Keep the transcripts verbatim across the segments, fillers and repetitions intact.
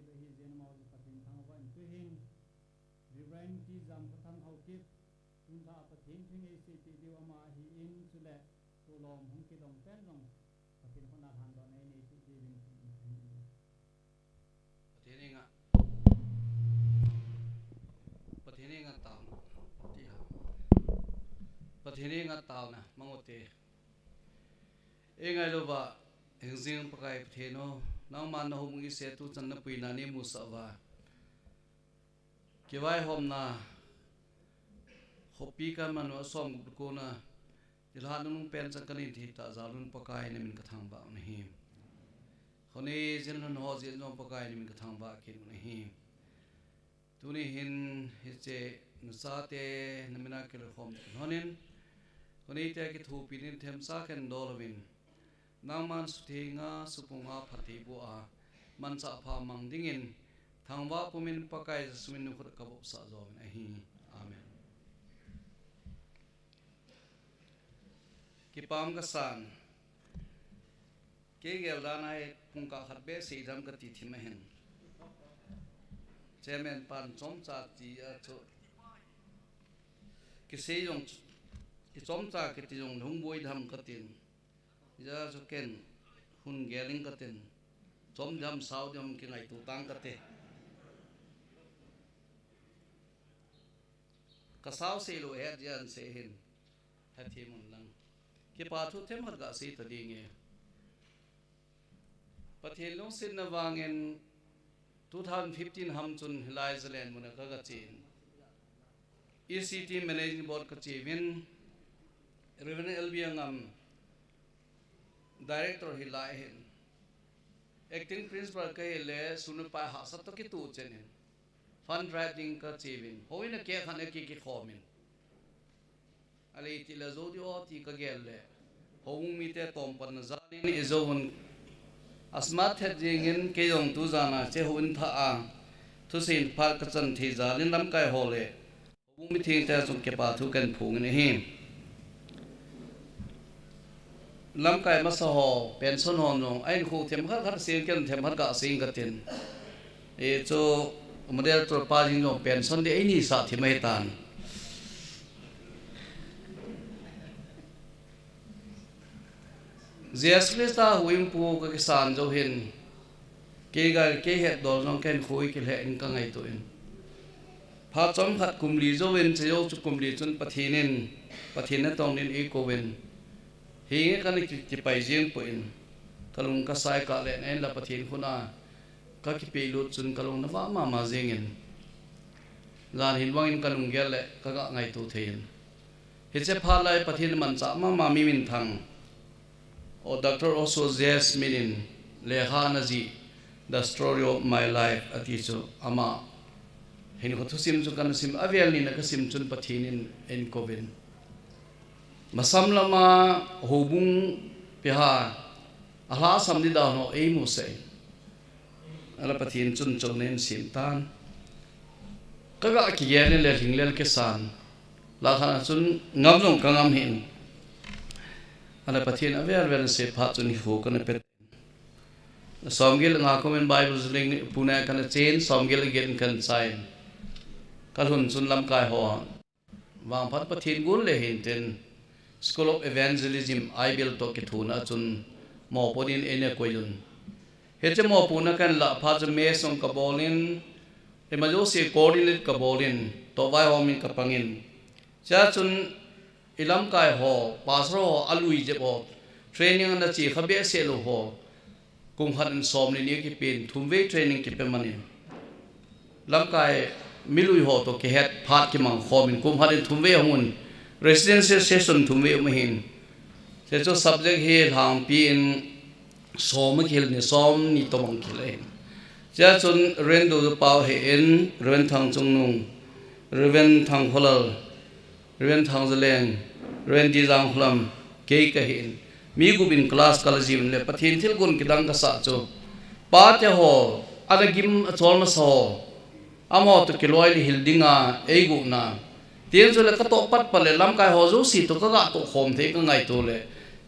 Hi jeng mau ji Pathen thangvah in tuhin Reverend T Jamkhothang Haokip, tun lha Pathen thu ngei seipeh diu ama ahin, chule tulom hung kidong pen jong Pathen khut a lhandohna nei neipeh diuvin tin. Pathen henga, Pathen henga taona, ti ha. Pathen henga taona mang u te. Ei ngailouva hingjing Pakai Pathen o, nangman na hung i se tu chan na puina nei musah uva, kivaihomna khopi ka man u a som gup kona, thilha nunung pen chan ka nei thei tah jal un Pakai na min ka thangvah u ahi. Khonei jin lhun ho jeh jong Pakai na min ka thangvah kit u ahi. Tuni hin hiche nachate na min a kilhom kin honin, khonei te kithopi din themsa khen dol uvin, nangman suthenga supunga phatthei boh a manchah pha mang dingin, thangvah pumin Pakai Jesu min khut ka vopsah jovin ahi. Amen. Kipah um ka san. Kei gel dan a hi pungkah khat behseh dam ka ti thim ahin. Chairman pan chomcha ti a chu kisei jong chu, i chomcha kiti jong hung boi dam ka tin. Hijeh a chu ken hun gel ing ka tin. Chom dam sao dam kingaito tang ka te. Ka sao sei lou het jeh in sei hin. Hethem un lang. Kipa thu themkhat ga sei ta ding e. Pathen lungsetna vangin two thousand fifteen ham chun hilai Zalen mun a ka ga chen. E C T Managing Board ka cheuvin, Reverend L B Angam Director hilai hin. Acting Principal ka hi le, sunu pai hahsat toh kituh chen in. Fund drive ding ka cheuvin. Houin a keh khat a ki, kikhomin. Alei ti le jou di o ti ka gel le. Houbung mite tompan na jal in i jou un. Asmat thet jing in kei jong tu jan a che houin thah a. Thusei in phat ka chan thei jal in lamkai ho le. Houbung mitheng te chung kipa thu ken phung in ahi. Lamkai masa ho, pension ho nung, a in khu themkhat khat sing ken themkhat ga sing ka tin. E chu, moderator pa jing jong pension di ei ni sa thim ahi tan. Jesu Christa huhhingpu ka kisan jou hin, kei gal kei het dol jong ken khui kilheh in ka ngaito in. Phat chomkhat kum li jouvin, chejou chu kum li chun Pathen in, Pathen natong in eikouvin. Hinge kana ki, kipai jing poi in. Ka lung ka sai kah le na in la Pathen khut a ka kipehlut chun ka lung na vah mama jing in. Jan hin vang in ka lunggel le ka ga ngaito thei in. Hiche phat lai Pathen manchah mama mi minthang O Doctor Oswald J S Smith in lekha ana jih, The Story of My Life ati chu ama hinkho thusim chu kana sim, avel ni na ka sim chun Pathen in eikouvin. Masang lama houbung piha alhasam ni dan ho eimusah in. Ala Pathen chun chonna in sim tan. Ka ga kigel in le lhinglel kisan. Lakhan a chun ngam jong ka ngam hih in. Ala Pathen avel vel in sei phat chun hinkho kana pet. Somgel nga kum in Bible ling Pune kana chen, somgel get in kana chai. Ka lhun chun lamkai ho vangphat Pathen gun le hin tin, School of Evangelism, I B E L toh kithuna chun mopo din eina koi un. Hiche mopohna kana lah phat chun mess jong ka bol in, ima jouse coordinate ka bol in, toh vaihom in ka pang in. Chua chun i lamkai ho, pastor ho, alui jep ho, training ana che kha behseh lou ho, kum khat in som le ni kipen, thum vei training kipe man in. Lamkai milui ho toh kihet phat kimang khom in, kum khat in thum vei hung un, residential session thum vei um ahin. Chua chu subject hi lhangpi in som kihil ni, som ni tobang kihil ahin. Chua chun Reverend Dodo Pau hi in, Reverend Thangchungnung, Reverend Thangkholal, Reverend Thangzaleng, Reverend Dijang Khulam, kei ka hi in. Mi gup in class ka la jih un le Pathen thilgon kidang ka sah chu. Pate ho, ana gim achol masa ho. Amaho toh kiloi le hil dinga eigot na. Tin chu le ka toh pat pat le lamkai ho jouse toh ka ga toh khom thei ka ngaito le.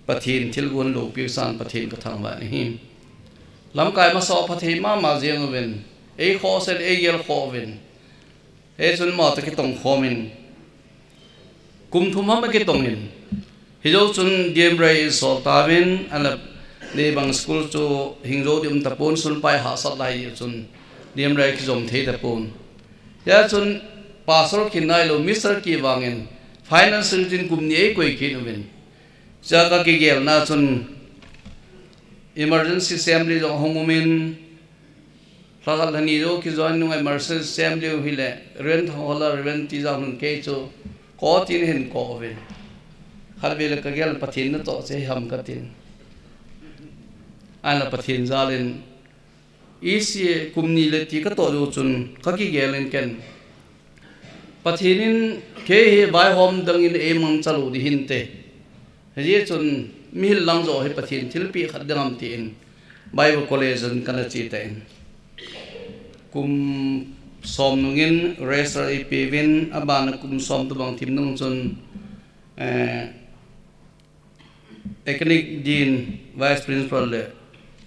Pathen thilgon loupi san Pathen ka thangvah in ahi. Lamkai masa ho phatthei mama jeng uvin. Ei khoh sen, ei gel khoh uvin. Hichun ama toh kitong khom in. Kum thum ham akitong in. Hijou chun D M Rai isol tauvin, ahinla neibang school chu hing jou ding um tapon, sunpai hahsat lai chun D M Rai kijom thei tapon. Hichun pastor kinailou, Mister Ki vangin financial din kum ni eikoi kit uvin. Chua kakigelna chun emergency assembly jong ahung umin, lhakhat lhani jou kijoin nung emergency assembly u hile, Reverend Thanghola, Reverend Tijang hun kei chu, ko tin hin ko uvin. Khatvei le kagel Pathen natoh che ham katin. Ahinla Pathen jalin, E C A kum ni le ti katoh jou chun kakigel in ken, Pathen in kei hi vaihom dang in eimangcha lou ding hinte. Hijeh chun mihil lang joh hi Pathen thilpeh khat ding ham tin Bible College in kana che tan. Kum som nungin register eipeuvin, abana kum som tobang thim nung chun, eh, Academic Dean, Vice Principal le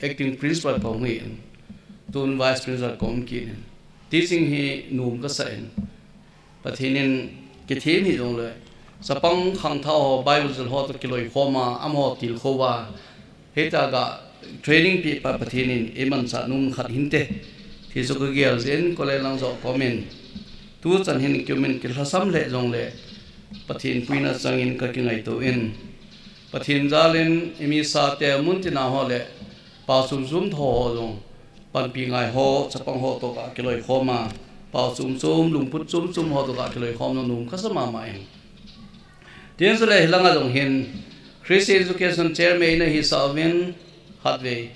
Acting Principal kahung hin, tun Vice Principal kaum kit in. Teaching hi nom kasah in. Pathen in kithem hijongle, chapang khangthah ho, Bible jil ho toh kiloikhom a, amaho tilkhou va, hitia ga training peh pa Pathen in eimanchah nom khat hinte. Hichu kagel jeh in college lang joh kaum in. Tuchan hin kium in kilhasam lheh jongle, Pathen puina chang in kakingaito in. Pathen jalin imi sate mun tina ho le pao chom chom tho ho jong panpi ngai ho, chapang ho toh ga kiloikhom a, pao chom chom, lungput chom chom ho toh ga kiloikhom nom kasa mama in. Tin chule hilanga jong hin Christian Education Chairman nahisah uvin khatvei,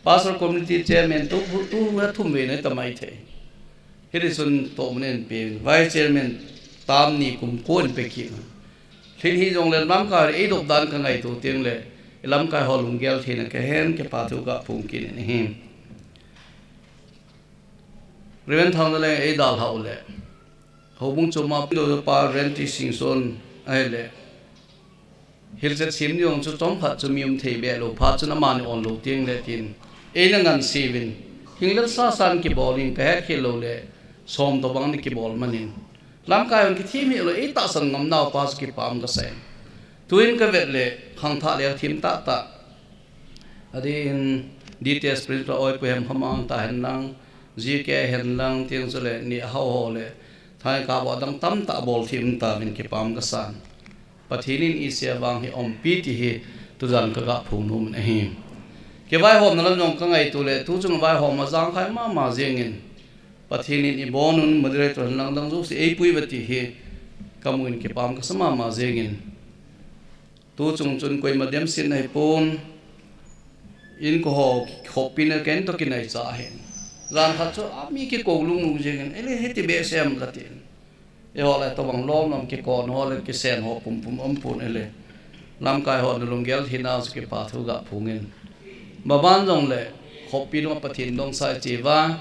Pastor Committee Chairman tu, tu, tu thumvei nahi tamai thei. Hiti chun tohmun eipeuvin, Vice Chairman term ni kum ko in pe kit. Lhin hijongle lamkai eidop dan kangaito tengle, lamkai ho lunggel theina kahen, kipa thu kaphong kit in ahi. Reverend Thanglal in eidalhah u le, houbung chom a pilo pa Reverend T Singson ahile, hilchet sem ding jong chu chomkhat chu mi um thei be lou, phat chun amani on lou tengle tin, eina nganseuvin, hing lel sasan kibol in, kahet khel lou le, som tobang ni kibol man in. Lamkai hon kithem hilou, eitahsan ngam nau pa chu kipah kasa in. Tuin kavet le, khangthah le thim tahtah. Adeh in D T S Principal Oipu Hemkham ang ta hen lang, G K hen lang, tin chule ni hao ho le, thai ka bo dang tamtah bol thim tauvin kipah kasa in. Pathen in E C A vang hi umpi ti hi tujan kaga phong nom in ahi. Kivaihomna lam jong kangaito le, tuchung vaihom a jangkhai mama jeng in, Pathen in eibonun moderator hen lang dang jouse eipui uve ti hi kamu in kipah kasa mama jeng in. Tuchung chun koima demset nahipon, inko ho khoppina ken toh kinaicha ahin. Jan khat chu ami kikou lunglung jeng in, ele hiti behseh em katin. Eiho le tobang lom lom kikon ho le kisen ho pumpum umpon ele. Lamkai hon lunggel theinau chu kipah thu ga phong in. Maban jongle, khoppi nunga Pathen dongsa iche uva,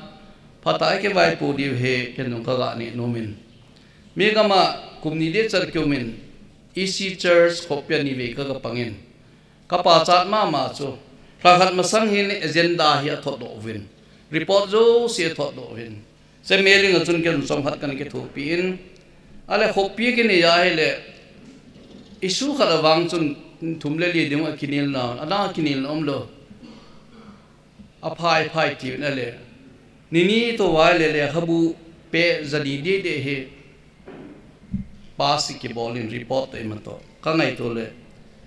phatah a ikivaipoh diu hi ken jong kaga neh nom in. Mi gam a kum ni le char kium in, E C Church khoppi a nivei kaga pang in. Kipachat mama chu, lhakhat masang hin agenda hi athot doh uvin, report jouse athot doh uvin. Chemel in achun ken chomkhat kana kithopi in, ale khoppi kinei ahile, issue khat avang chun thum le li ding a kinelna, adang a kinelna umlou. Aphai phai tiu nale. Nini toh vai le lekhabu pe jani dede hi. Pass kibol in report toh ima toh. Kangaito le.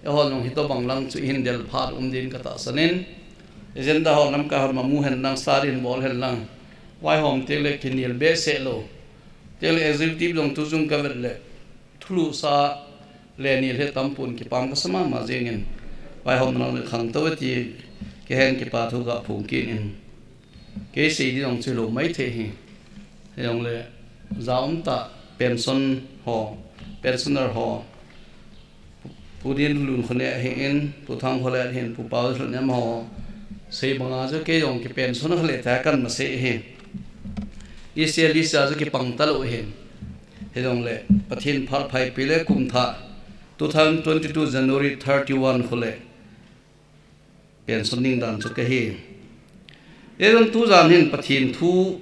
Eiho jong hitobang lang chu ihin del phat um din katahsan in. Agenda ho lamkai ho mamu hen lang, study hin bol hen lang. Vaihom teng le kinel behseh lou. Teng le executive jong tuchung kavet le. Thulhuhsa le nel hi tampon kipah kasa mama jeng in. Vaihomna lang le khangtou e ti kihen kipah thu ga phong kit in. Kei sei ding jong chu lou maithei hi. Hijongle ja umtah pension ho, pensioner ho. Pu Dinlun khonei ahin, Pu Thangkholet ahin, Pu Paolun ahin amaho. Sei banga chu kei jong kipension kha le ta kan masei ahi. E C L E C a chu kipang talou ahin. Hijongle, Pathen phat phaipi le kum thah, two thousand twenty-two January thirty-one khole. Pension ding dan chu kahi. Eiho tujan hin Pathen thu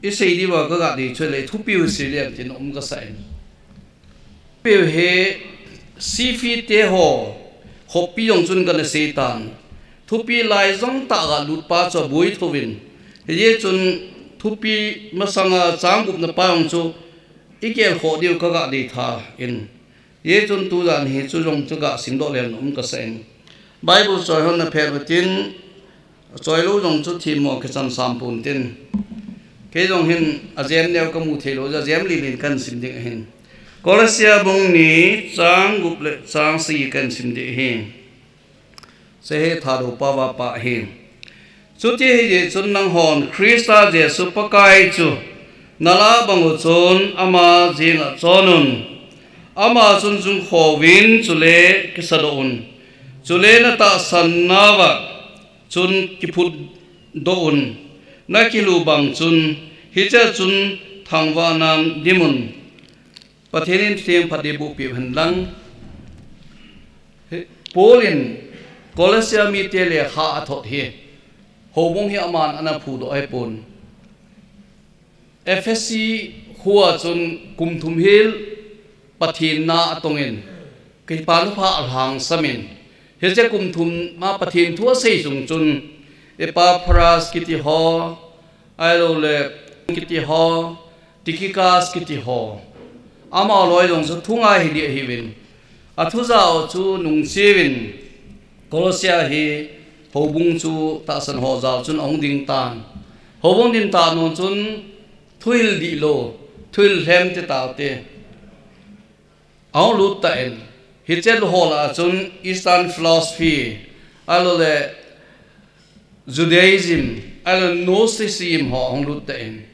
Isei diuva kagah dei chu le thupiu sei le tin um kasa in. Piu hi Sifi te ho, khopi jong chun kana sei tan. Thupi lai jong tah gah lut pa chu aboi thouvin. Hijeh chun thupi masanga chang gupna pa jong chu igel khoh diu kagah dei tha in. Hijeh chun tujan hi chu jong chu gah simdoh leng um kasa in. Bible choi hon na phet utin, choi lou jong chu themmo kichan sam pon tin. Kei jong hin ajem neo kamu thei lou jeh a jem lilin kan sim ding ahin. Kolose bung ni chang gup le chang sagi kan sim ding ahi. Hiche hi Thadou pao a pah ahi. Chuti ahijeh chun nanghon Christa Jesu Pakai chu nalah bang uchun ama jeng a chon un. Ama chun jung khouvin chule kisadoh un. Chule natahsan nauva chun kiphut doh un. Nakilu bang chun, hichea chun thangvah nan dim un. Pathen in theng phat ding boh peh hen lang. Paul in Kolose mite lekha athot hi, houbung hi aman ana phudoh ahipon. Ephesi khoa chun kum thum hel Pathen na atongin, Christa lupha alhangsamin. Hiche kum thum ma Pathen thu asei sung chun, Epaphras kiti ho, ahilou le kiti ho, Tychicus kiti ho. Amaho loi jong chu thungai hi ding ahiuvin. Athu jao chu nungcheuvin. Kolose hi houbung chu tahsan ho jao chun ahung ding tan. Houbung ding tan un chun thuhil dihlou, thuhil lhem te tao te ahung lut tan. Hiche ho lah a chun Eastern philosophy, ahilou le Judaism, ahilou le Gnosticism ho ahung lut tan.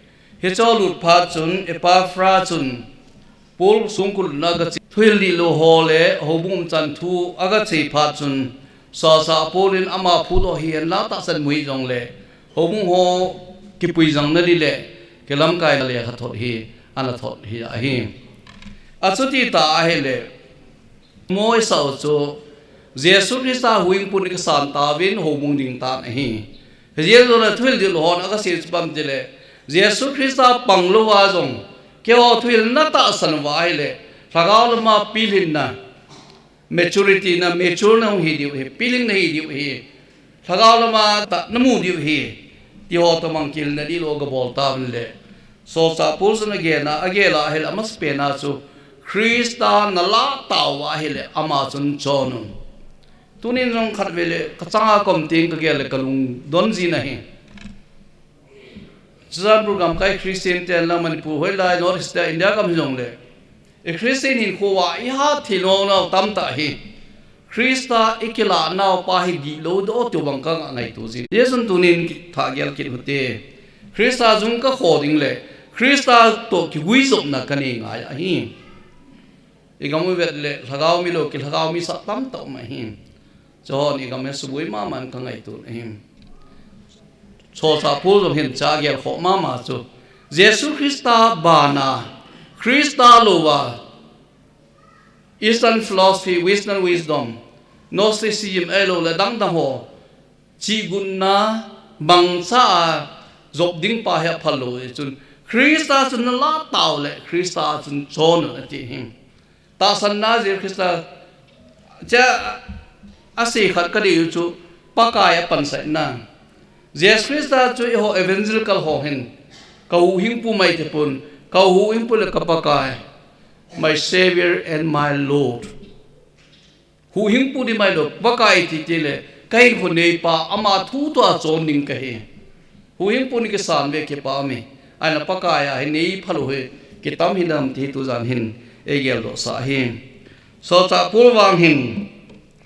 Hiche ho lut phat chun Epaphras chun Paul songkul na aga che, thuhil dihlou ho le houbung umchan thu aga che phat chun, Solchah Paul in ama phudoh hih hen lang tahsan mu hih jongle, houbung ho kipui jang na ding le kilamkaina lekha thot hi ana thot hi ahi. Achuti tah ahile, Moisau chu Jesu Christa huhhingpu in akisan tauvin houbung ding tan ahi. Hijeh chun thuhil dihlou hon aga sei chu ipi ham itile, Jesu Christa pang louva jong keiho thuhil natahsan uva ahile, lhagao lama pilhinna, maturity na, mature nahung hi diu ahi, pilhing nahi diu ahi. Lhagao lama tah namu diu ahi. Tiho toh mang kilna dihlou gabol tauvin le. Solchah Paul chun agel a, agel a ahile amasapen a chu Christa nalah tauva ahile ama chun chon un. Tunin jong khatvei le kachanga kom teng kagel le kalungdon jin ahi. Churachandpur gamkai Christian ten lang Manipur hoilai North East te India gam hijongle, i Christian hinkho uva ihat thei nom nau tamtah hi, Christa ikilah naupa hi dihlou doh tiu bang kanga ngaito jin. Hijeh chun tunin kithah gel kit u hite. Christa jung kakho ding le Christa toh kiguijopna kanei ngai ahi. I gam u vet le lhagao mi lou, kilhagao mi sah tamtah um ahi. Chun i gam hi suboi mama in kangaito ahi. Solchah Paul jong hin hichea agel khoh mama chu, Jesu Christa bana, Christa louva, Eastern philosophy, Western wisdom, Gnosticism ahilou le dangdang ho, chihgotna bangcha a jop ding pa hi aphal lou jeh chun, Christa chun nalah tau le Christa chun chon un ati hi. Tahsanna Jesu Christa, hichea asei khat kadei u chu Pakai apansahna. Jesu Christa chu eiho evangelical ho hin, kahuhhingpu mai tipon, kahuhhingpu le ka Pakai, my Savior and my Lord. Huhhingpu ding mai lou, Pakai ti tile, kahinkho neipa, ama thu toh a chon ding kahi. Huhhingpu in kisan ve kipa um e. Ahinla Pakai a hi nei phalou hi kitam hinam ti tujan hin eigeldoh sah ahi. Solchah Paul vang hin,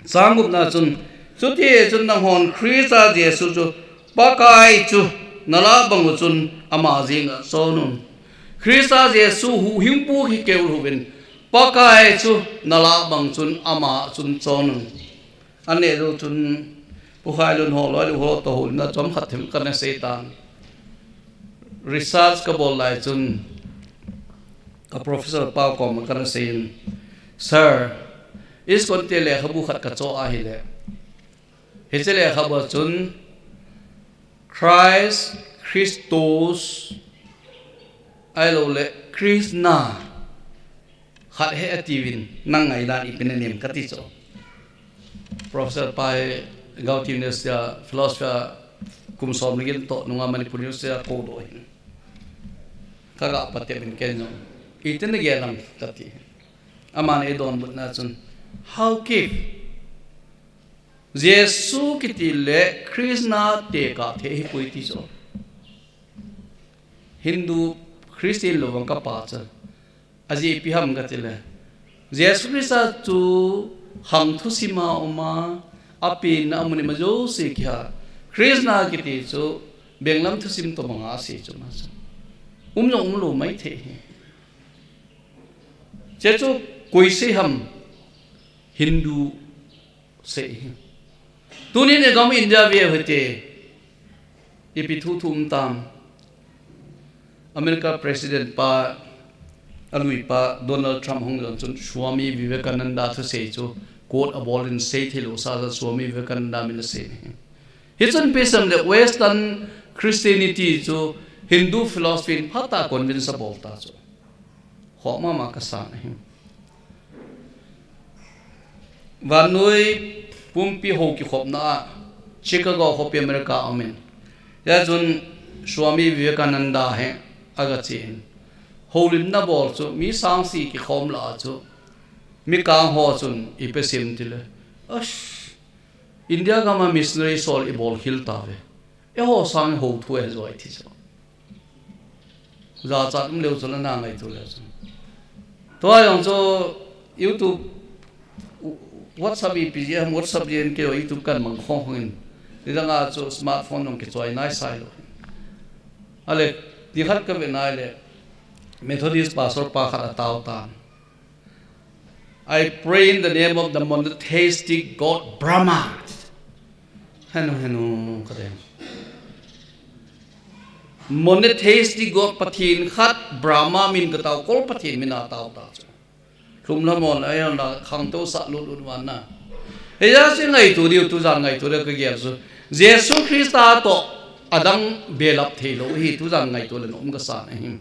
chang gupna chun, chuti chun nanghon Christa Jesu chu, Pakai chu nalah bang uchun ama jeng a chon un. Christa Jesu huhhingpu hi keu uvin, Pakai chu nalah bang chun ama chun chon un. Aneh jou chun Pu Khailun ho, Loilun ho toh houlimna chomkhat thil kana sei tan. Research kabol lai chun ka professor pa koma kana seiyin, Sir, ISKCON te lekhabu khat kachoh ahile, hiche lekhabu a chun Christ, Christos, Ahilou le Krishna khat ahi atiuvin, nang ngaidan ipi nanem kati chu. Professor pa hi Guwahati University a philosophy a kum som le get toh nunga Manipur University a koudoh ahin. Kaga patep in ken jong, iti nagel ham kati. Aman eidonbutna chun, how kif Jesu kiti le Krishna tekah thei ahipoi ti chu. Hindu, Christian lou vang kapachat. Ajeh ipi ham kati le, Jesu Christa chu hang thusim a um a, apenna amun ima jouse kiha. Krishna kiti chu benglam thusim tobanga asei chu ma chu. Um jong umlou maithei ahi. Hiche chu koi sei ham? Hindu sei ahi. Tunin igam India ve u hite, ipi thu thu um tam. America President pa, alui pa Donald Trump hung jon chun Swami Vivekananda thusei chu quote abol in, seithei lou sa sa Swami Vivekananda min asei ahi. Hichun ipi asei em le Western Christianity chu Hindu philosophy in phatah a convince abol ta chu. Khoh mama kasan ahi. Vannoi pumpi hou kikhopna a Chicago khopi America a umin, hichun Swami Vivekananda hi agachen. Houlimna bol chu mi sang sagi kikhom lah a chu, mikang ho chun ipi asei em ti le, ash, India gam a missionary sol ibol khel tauve. Eiho sang hou thu ahi joi ti chu. Jachat um leu chun ana ngaito leu chun. Tua jong chu YouTube, WhatsApp ipi jeh ham, WhatsApp jeh in keiho YouTube kan mang khong khong in. Nidang a chu smartphone jong kichoi nai sai lou. Ale, nikhat kave nai le, Methodist pastor pa khat atao tan. "I pray in the name of the monotheistic God Brahma." Henu, henu, kati. Monotheistic God, Pathen khat, Brahma min katao, kol Pathen min atao ta chu. Lhumlam hon, ahi hon la, khangtou sah lut lut vang na. Hijeh a chu ngaito diu, tujan ngaito diu kagel chu, Jesu Christa toh adang belap thei lou hi, tujan ngaito le nom kasan ahi.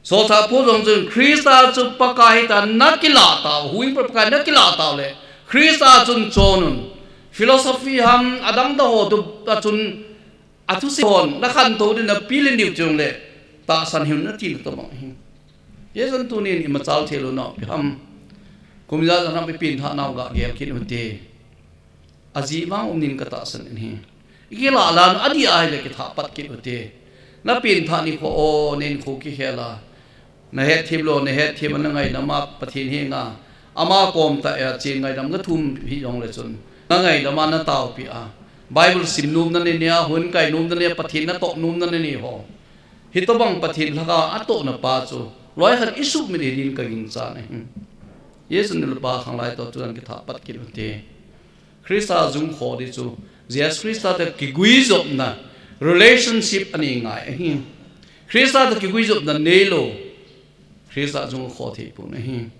Solchah Paul jong chun, Christa chu Pakai hita nakilah tau, huhhingpu Pakai nakilah tau le, Christa chun chon un. Philosophy ham adang dang ho toh a chun, athusei hon nakhantou din napil in diu chun le, tahsan hih un nati na tobang ahi. Hijeh chun tunin imachal thei louna ipi ham? Kum ijat ijat ham ipi pengthah nau ga gel kit u hite. Ajeh vang um in katahsan in ahi. Ikilah lah un adih ahile kithah pat kit u hite. Napengthah nikho o, nahinkho kikhel a, nahetthem lou, nahetthem a nangaidam a Pathen henga, ama kom tah a che ngaidam nathum hih jongle chun, nangaidam a nataopi a, Bible sim nom nanei a, hon kai nom nanei a, Pathen natoh nom nanei ho, hitobang Pathen lhagao atohna pa chu loikhat isuhmil hiding kaginchat ahi. Hijeh chun nu le pa khanglai toh tujan kithah pat kit u hite. Christa jung kho ding chu, Jesus Christa toh kiguijopna relationship anei ngai ahi. Christa toh kiguijopna neilou, Christa jung kho thei pon ahi.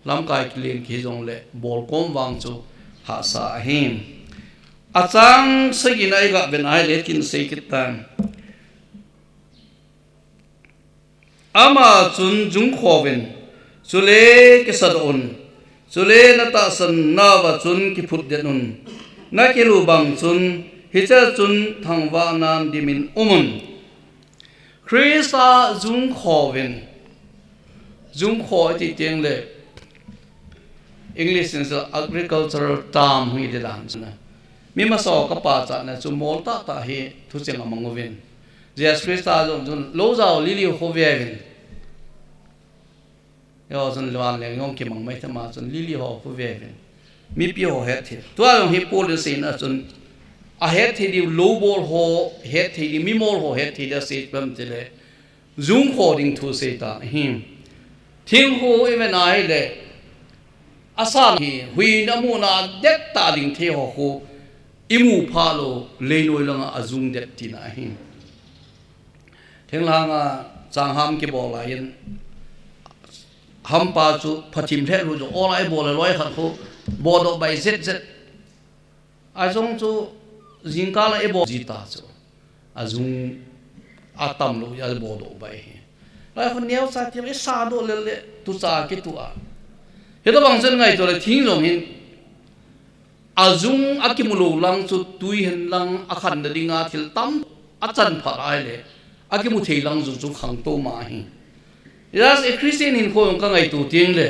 Lamkai kilen kihi jongle bolkhom vang chu hahsa ahi. Achang sagina iga ven ahile kin sei kit tan. Ama chun jung khovin, chule kisadoh un, chule natahsan nauva chun kiphutdet un, nakilu bang chun, hichea chun thangvahnan dimin umun. Christa jung khovin, jung kho iti teng le, English in agricultural term hi ding dan chuna. Mi masa ho kapachatna chu mol tahtah hi thucheng amang uvin. Jesus Christa jong chun lou jao lili ho veuvin. Eiho chun vanleng jong kimang mai thei ma chun lili ho khu veuvin. Mipi ho hetthei. Tua jong hi Paul in aseina chun ahetthei diu lou bol ho, hetthei diu mimol ho, hetthei diu asei pam tile. Jung kho ding thu asei tan ahi. Thingkhu iven ahile, asan hi, huiyin amuna dettah ding thei ho khu, imu phah lou, leinoi langa ajung det tina ahi. Thinglhanga changham kibol laiyin, hampa chu phathim lheh lhu jong, ol a ibol le loi khat khu, bodoh bai zet zet. Ajung chu jingkah la ibol ji ta chu. Ajung atam lou a bol doh bai hi. Lai khun neo sa ti, i sa doh le le, tu sa ki tu a. Hi to bang chen ngai to le thing jong hin. A jung a kimu lou lang chu tui hen lang a khan da ding a thil tam a chan phat ai le. A kimu thei lang jung chu khang to ma hi. Yes, a Christian hin khong ka ngai tu ting le.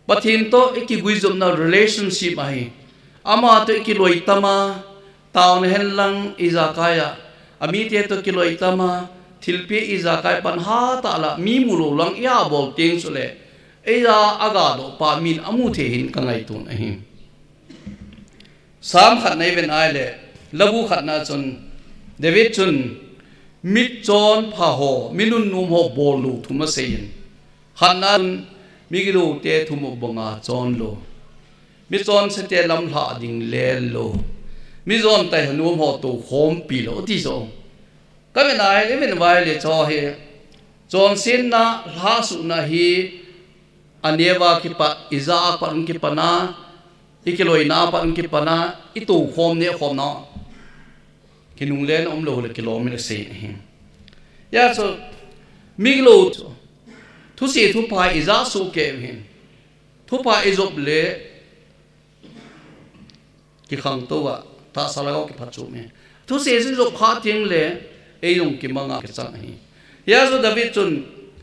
Pathen to i kiguijopna relationship ahi. Ama to i kiloi tama, tauna hen lang i jakai a. Amite to kiloi tama, thilpi i jakai pan ha ta la, mi mu lou lang i a bol ting chu le. Ei a aga doh pa min a mu thei hin ka ngai tun ahi. Sam khat nei ven ai le, labu khat na chun, David chun, mit chon pha ho, mi nun num ho bol lou thum a sei in. Khat na chun, mi gilo te thum u banga chon lou. Mi chon se te lam hla ding le lou. Mi jon tai hanum ho to khom pi lou, ti so. Ka ven ai le, ven vai le cho he. Chon sin na, hla su na hi, a neva kipa, i ja a pa kipa na, i kiloi na pa kipa na, i to khom ne khom na. Kinung len om lou le kilom in a sei hi. Ya so, mi gilo chu. Thu se thu pha i ja su ke hin. Thu pha i jop le, ki khang to a, ta sa la ki pha chu mi. Thu se su jop kha ting le, ei jong ki manga ki chang hi. Ya so David chun,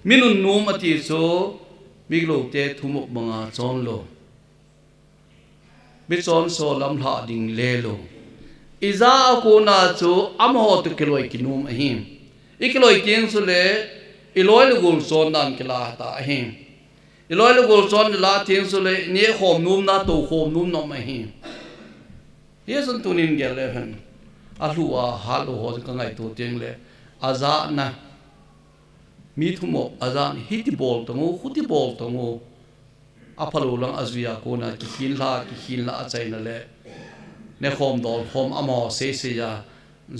mi nun num a ti chu, mi gilo te thum u banga chon lou. Mi chon so lam hla ding le lou. I ja a kona chu amaho to kiloi kinum ahi. I kiloi ting chu le, i loi le gol chon dan kila ta ahi. I loi le gol chon la ting chu le, i ne khom num na to khom num nom ahi. Hi sun tunin gel le hen. A hlu a ha lou ho ka ngai tu ting le, a ja na. Mi thum u a ja na hi ti bol tang u, khu ti bol tang u. A pha lou lang a jui a kona ki khin hla, ki khin hla a chaina le. Ne khom dol khom amaho sei sei a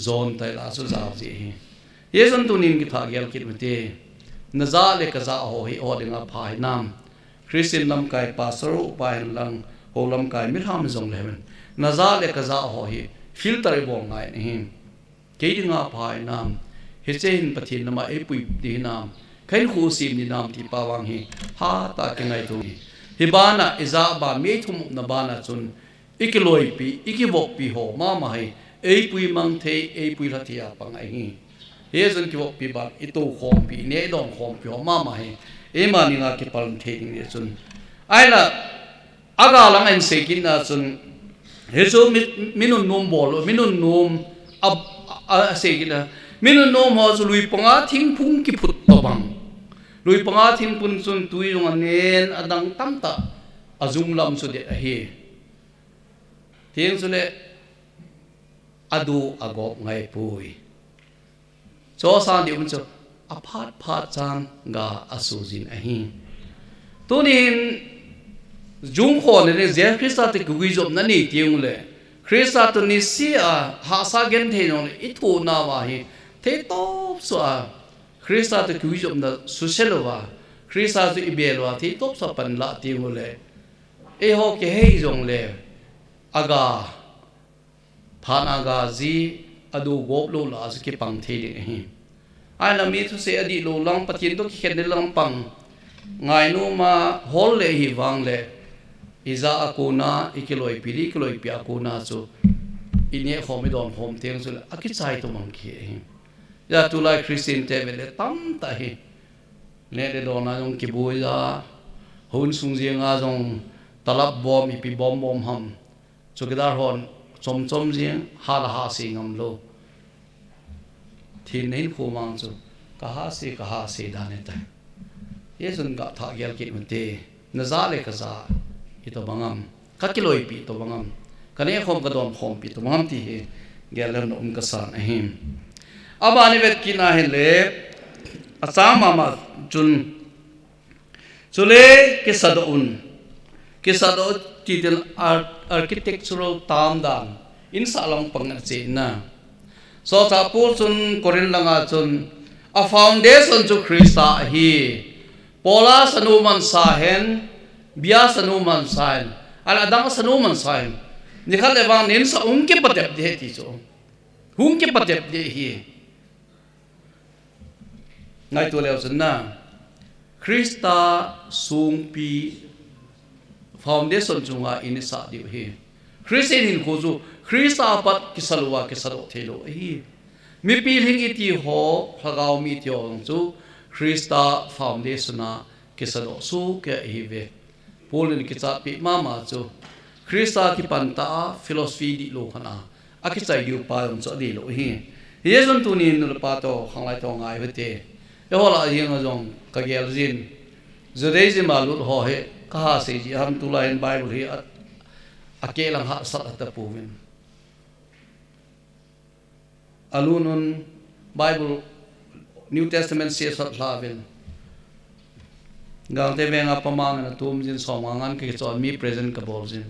jon tai la su jao ji hi. Hi sun tunin ki tha gel kit mate. Na ja le ka ja ho hi ho ding a pha hi nam. Christian lamkai pastor u pa hin lang ho lamkai mi ham jong le men. Na ja le ka ja ho hi filter i bol ngai ni hin. Kei dinga pha i nam, hiche hin Pathen nama eipui di nam, khain khu sim di nam ti pa vang hi, ha ta ki ngai tu hi. Hi bana i ja ba mi thum na bana chun, i kiloi pi, i kivop pi ho mama hi, eipui mang thei, eipui hla thei a pa ngai hi. Hi chun kivop pi ba, i to khom pi, ne don khom pi ho mama hi, eima ni nga ki pal thei ding ni chun. Ai la, Aga lang in sei kit na chun, hi chu mi, mi nun num bol, mi nun num a, a, a sei kit na. Mi nun num ho chu lui panga thingphung kiphut to bang. Lui panga thingphung chun tui jong a nen a dang tam ta a jung lam chu det ahi. Thing chu le a du a gop ngai pui. Cho sang di um chu a phat phat chang ga a su jin ahi. Tunin jung kho le ni Jesu Christa te kiguijopna ni tiung le Christa to ni si a ha sa gen thei nong le i thu na wa hi thei top so a Christa te kiguijopna su se lo wa Christa to i bel wa thei top so pan la tiung le ei ho ke hei jong le aga Phat a ga ji a du gop lou la a chu kipang thei ding ahi. Ai la mi thuse a dih lou lang Pathen to kikhen ding lang pang. Ngai nu ma hol le hi vang le. I ja a kona, i kiloi pi li, kiloi pi a kona chu. I ne khom i don khom teng chu le. A kichai to mang ki ahi. Ja tulai Christian te ve le tam ta hi. Ne le don a jong kibui ja. Hun sung jing a jong talap bom i pi bom bom ham. Chowkidar hon chom chom jing, ha la ha se ngam lou. Thin hin khu mang chu, ka ha se, ka ha se dan e tai. Hi chun ka tha gel kit mate, na ja le ka ja, hi to bangam, ka kiloi pi to bangam, ka ne khom ka dom khom pi to bangam ti hi, gel lem na um ka san ahi. Aba ni vet kit na hin le, a chang mama chun, Chule, kisadoh un. Kisadoh ti tin ar-, architectural tam dan. In sa lang pang a che na. So cha Paul chun Corinth langa chun a foundation chu Christa ahi. Paula sanu man sa hen, bia sanu man sa hen. Ala dang sanu man sa hen. Ni khat le vang nin sa ung ki patep de ti chu. Hung ki patep de hi. Ngaito leu chun na, Christa sungpi foundation chunga in i sah diu hi. Christian hinkho chu Christa apat kisa lou a, kisa doh thei lou ahi. Mipi lhing i ti ho, lhagao mi i ti ho chu Christa foundation a kisa doh soh kei ahi ve. Paul in kichat pi mama chu Christa kipan ta a philosophy dihlou khat a, akichai diu pa jong chu adei lou ahi. Hijeh chun tunin nu le pa toh, khanglai toh ngai u hite. Eiho lah a jeng a jong ka gel jin. Judaism a lut ho hi, ka ha sei ji ham tulai hin Bible hi a, a kehlang hahsat a ta pouvin. Alunun Bible, New Testament sesat lha uvin. Gangte venga pamang ana tum jin sawmnga ngan ka kichon mi present ka bol jin.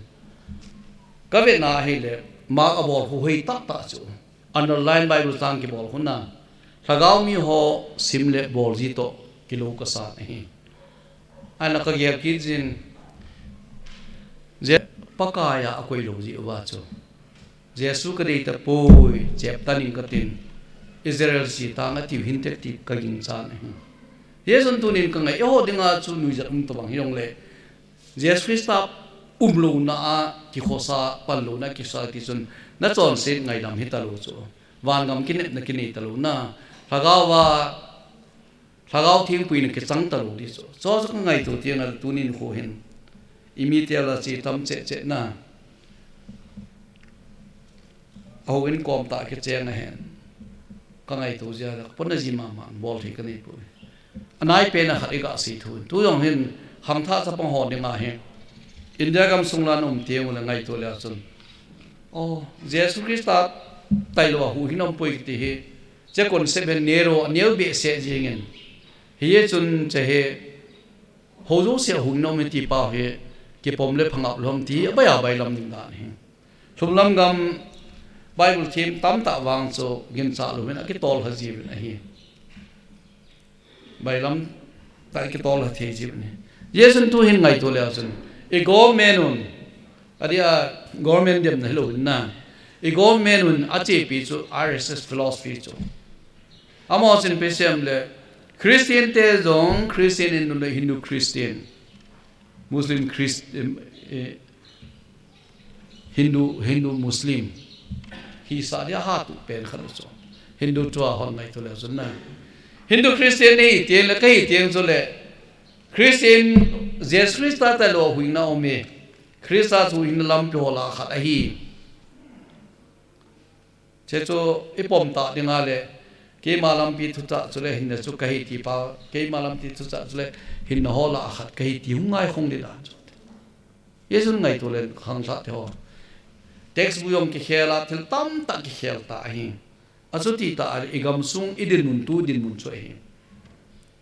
Ka vetna ahile, mark a bol khu hoi tah tah chu. Underline Bible chang kibol khu na. Lhagao mi ho sim le bol ji toh kilou ka san ahi. Ana ka gel kit jin. Je Pakai a akoi lou ji uva chu. Jesu ka dei tapoi, chep tan in ka tin, Israel si tang a tiu hinte ti ka ginchat ahi. Hijeh chun tunin ka ngai, eiho dinga chu nuijat um tabang hijongle, Jesu Christa umlouna a kikhosa, panlouna a kisa ti chun, na chonset ngaidam hita lou chu. Vangam kinepna kinei ta louna, lhagao a Lhagao Thengpuina kichang ta lou di chu. Chu chu ka ngaito ti ngal tunin khu hin. I mi tia la chi tam che che na. Aho in kom ta kicheng a hen. Ka ngaito jia da. Pona ji mama bol thei ka nei poi. Anai pen a khat i ka sei thu. Tu jong hin khangthah chapang ho dinga hin. India gam sung la um ti ngal ngaito le chun. Oh, Jesu Christa tailou a huhhing um poi kiti hi. Che concept hi neo, aneo behseh jingin. Hijeh chun che hi, ho jouse a huhhing um e ti pa hi, kipom le phangap lou ham ti, abai abai lam ding dan hi. Lhumlam gam Bible thim tamtah vang chu ginchat louvin akitol ha jiuvin ahi. Bailam tah kitol ha thei jiuvin ahi. Hijeh chun tu hin ngaito le chun, i government un, Adia government demna hilou in na. I government un achepi chu R S S philosophy chu. Amaho chun ipi asei em le Christian te jong Christian in le Hindu Christian. Muslim Christ, em, eh, Hindu, Hindu Muslim. Hisa dia hatu pen khat chu. Hindu tua hon ngaito le chun na. Hindu Christian ni ti le ka hi ti chu le. Christian Jesu Christa tailou huhhingna um e. Christa chu hinna lampi ho lah a khat ahi. Che chu i pom ta dinga le, keima lampi thuchah chu le hinna chu ka hi ti pa, keima lampi thuchah chu le hinna ho lah a khat ka hi ti hung ngai khong di dan chu. Jesu ngaito le khangthah te ho. Textbook jong kikhel a thil tamtah kikhel ta ahi. Achuti tah a i gamsung i dinmun tu dinmun chu ahi.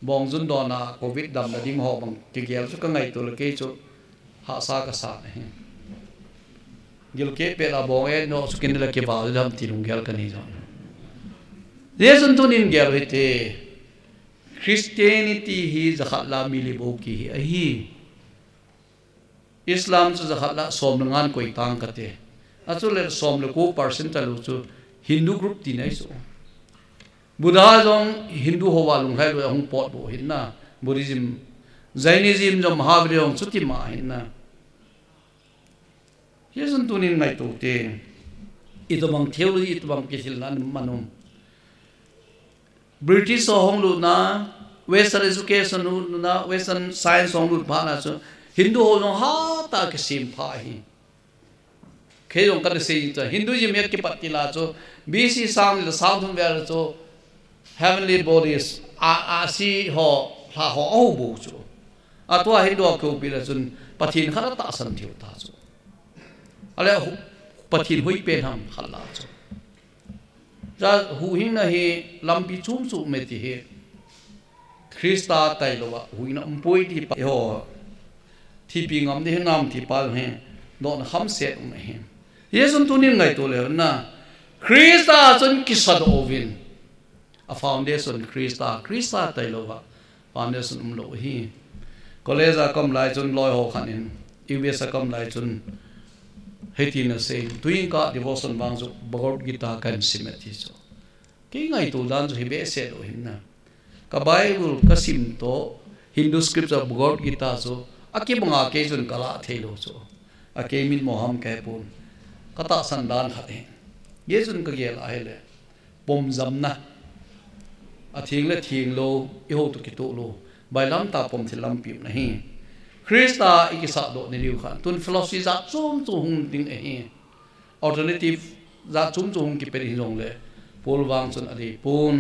Bong jun dona covid damna ding ho bang kigel chu ka ngaito le kei chu hahsa ka sa ahi. Gilkel pet a bong e no chu kin le kivah dam ti lunggel ka nei jong. Jesu tunin gel u hite. Christianity hi jakhat la mi li bou kihi ahi. Islam chu jakhat la som le nga in koi tang kate. Achule som le ko percent talou chu Hindu group tina ahi chu. Buddha jong Hindu ho a lunglhai lou a hung pot bou ahin na. Buddhism, Jainism jong Mahavira jong chuti ma ahin na. Hijeh chun tunin ngaito te. Itobang theory, itobang kithilna man um. British ho hung lutna, Western education lutna, Western science hung lut phat na chu Hindu ho jong hatah a kisem pha ahi. Kei jong ka sei chu Hinduism a kipat ti la chu B C sang le sang thum vel chu heavenly bodies a, a si ho, lha ho aho bou chu. Atua Hindu a kihopi le chun Pathen khat a tahsan theiu ta chu. Ale hu-, Pathen hoipen ham khat la chu. Cha huhhingna hi lampi chom chom e ti hi. Christa tailou a huhhingna um poi ti pa ho. Thipi ngam di hinam ti pa hi. Dohna khamset um ahi. Hijeh chun tunin ngaito le na. Christa chun kisa doh uvin. A foundation Christa, Christa tailou a. Foundation umlou ahi. College a ka um lai chun loi ho khat in, U S a ka um lai chun, hiti ana sei, tuin ka devotion vang chu Bhagavad Gita kahin sim e ti chu. Kei ngaito dan chu hi behseh lou ahin na. Ka Bible ka sim toh, Hindu scripture Bhagavad Gita chu, akibanga kei chun ka lah thei lou chu. A kei mitmo ham ka he pon. Ka tahsan dan khat hi. Hijeh chun ka gel a hile. Pom jamna. A theng le theng lou, i ho toh kitoh lou. Bailam tah pom thil lampi um ahi. Christa i kisah doh na diu khan. Tun philosophy jat chom chom hung ding ahi. Alternative jat chom chom hung kipe ding hijongle. Paul vang chun adei pon.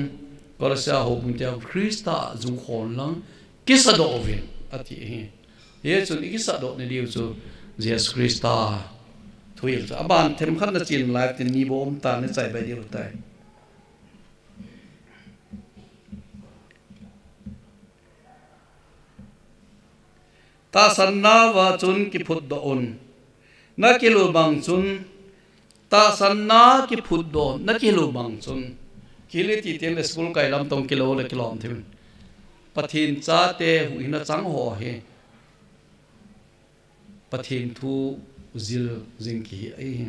Colossia houbung te Christa jung khon lang. Kisah doh uvin ati ahi. Hijeh chun i kisah doh na diu chu Jesus Christa thuhil chu. Aban themkhat na chin live tin ni bou um ta ni chai bai diu tai. Tahsan nauva chun kiphut doh un. Na kilou bang chun, tahsan na kiphut doh, na kilou bang chun. Kili ti teng le school kai lam tong kilou le kilom thim. Pathen chate huhhingna chang ho hi. Pathen thu jil jing kihi ahi.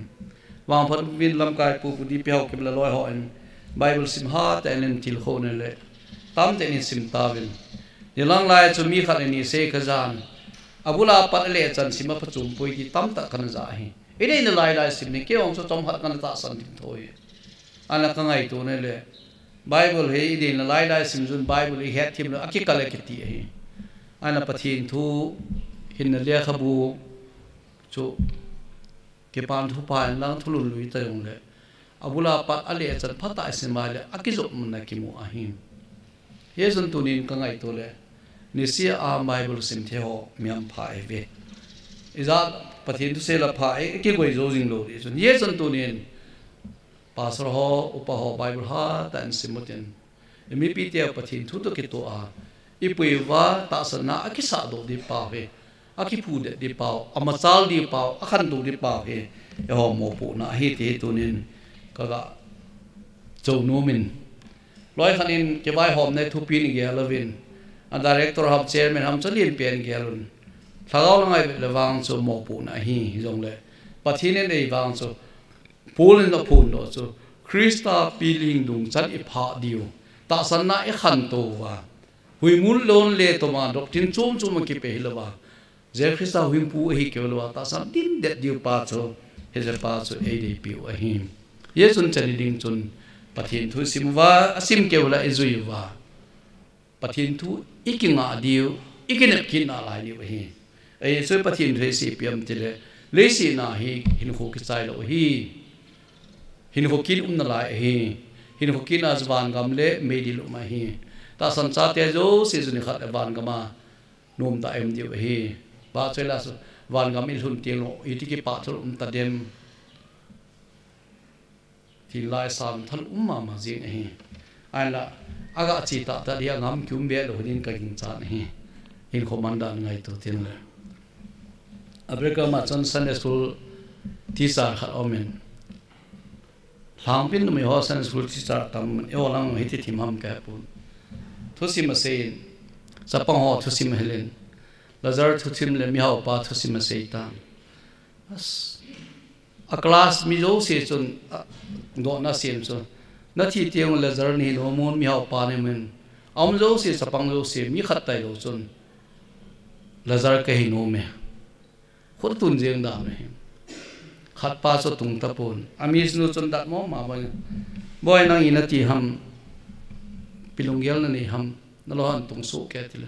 Vangphat min lamkai pu pu D P Haokip le loi hon Bible sim hatah in thil kho ne le. Tamtah in sim tauvin. Nilang lai chu mi khat in ni sei ka jan. Abula pat ale chan sim a phachom poi ti tamtah kana ja ahi. I deina lai lai sim ni kei ong chu chomkhat kana tahsan thim thoi. Ana ka ngaito ne le. Bible hi i deina lai lai sim jun Bible i het thim le akikal e kiti ahi. Ana Pathen thu hinna lekhabu chu kipan thupha in lang thulhun lui ta jong le. Abula pat ale chan phatah i sim a le akijop mun na kimu ahi. Hijeh chun tunin ka ngaito le. Niseh a Bible sim thei ho mi hampha ihi ve. Ijat Pathen thu sei la pha i kigoi jou jing lou ding chun. Hijeh chun tunin Pastor ho, upa ho, Bible hatah in sim utin. I mipi teu Pathen thu toh kitoh a. I pui uva tahsan na a kisah doh ding pau hi. A kiphu det ding pau, a machal ding pau, a khantou ding pau hi. Eiho mopohna ahi ti hi tunin ka ga jou nom in. Loi khat in kivaihom na thupi in gel uvin. A director ham chairman ham chu lien pen gel un. Lhagao la ngai vet le vang chu mopohna ahi, hijongle. Pathen in ei vang chu Paul in aphon doh chu, Christa pilhing dung chan i phah diu. Tahsan na i khantou uva. Huimul lon le toma doctrine chom chom a kipe hilouva. Jesu Christa huimpu ahi keu louva. Tahsan din det diu pa chu. Hijeh pa chu ei deipiu ahi. Hijeh chun chani ding chun Pathen thu sim uva, asim keu la i jui uva. Pathen thu i kingah diu, i kinep kit nalai diu ahi. Ahi chu Pathen thu i sei piam tile, leiset na hi hinkho kichai lou ahi. Hinkho kin um nalai ahi. Hinkho kin a chu vangam le meidil um ahi. Tahsan chate jouse chu nikhat le vangam a nomtah a um diu ahi. Vahchoi la chu vangam i lhun teng lou, iti kipah thul um ta dem. Thil lai sam thal um mama jing ahi. Ahinla, aga chi tahtah dia ngam kium be lou ding ka ginchat ahi. Hinkho mandan ngaito tin le. America ma chun Sunday school teacher khat aumin. Lhangpin numei ho Sunday school teacher tam, eiho lang hiti thim ham ka he pon. Thusim asei in, chapang ho thusim ahelin. Lazar thusim le mihaupa thusim asei tan. As, a class mi jouse chun, a, dohna asem chu. Na thi teng Lazar nahi nom un, mihaupa nahi um in. A um jouse, chapang jouse, mi khat tailou chun. Lazar kahi nom e. Khut tun jeng dan ahi. Khat pa chu tung tapon. A miss nu chun dat mong ma boi. Boi nang i nati ham. Pi lunggel nanei ham. Nalou han tung soh kei tile.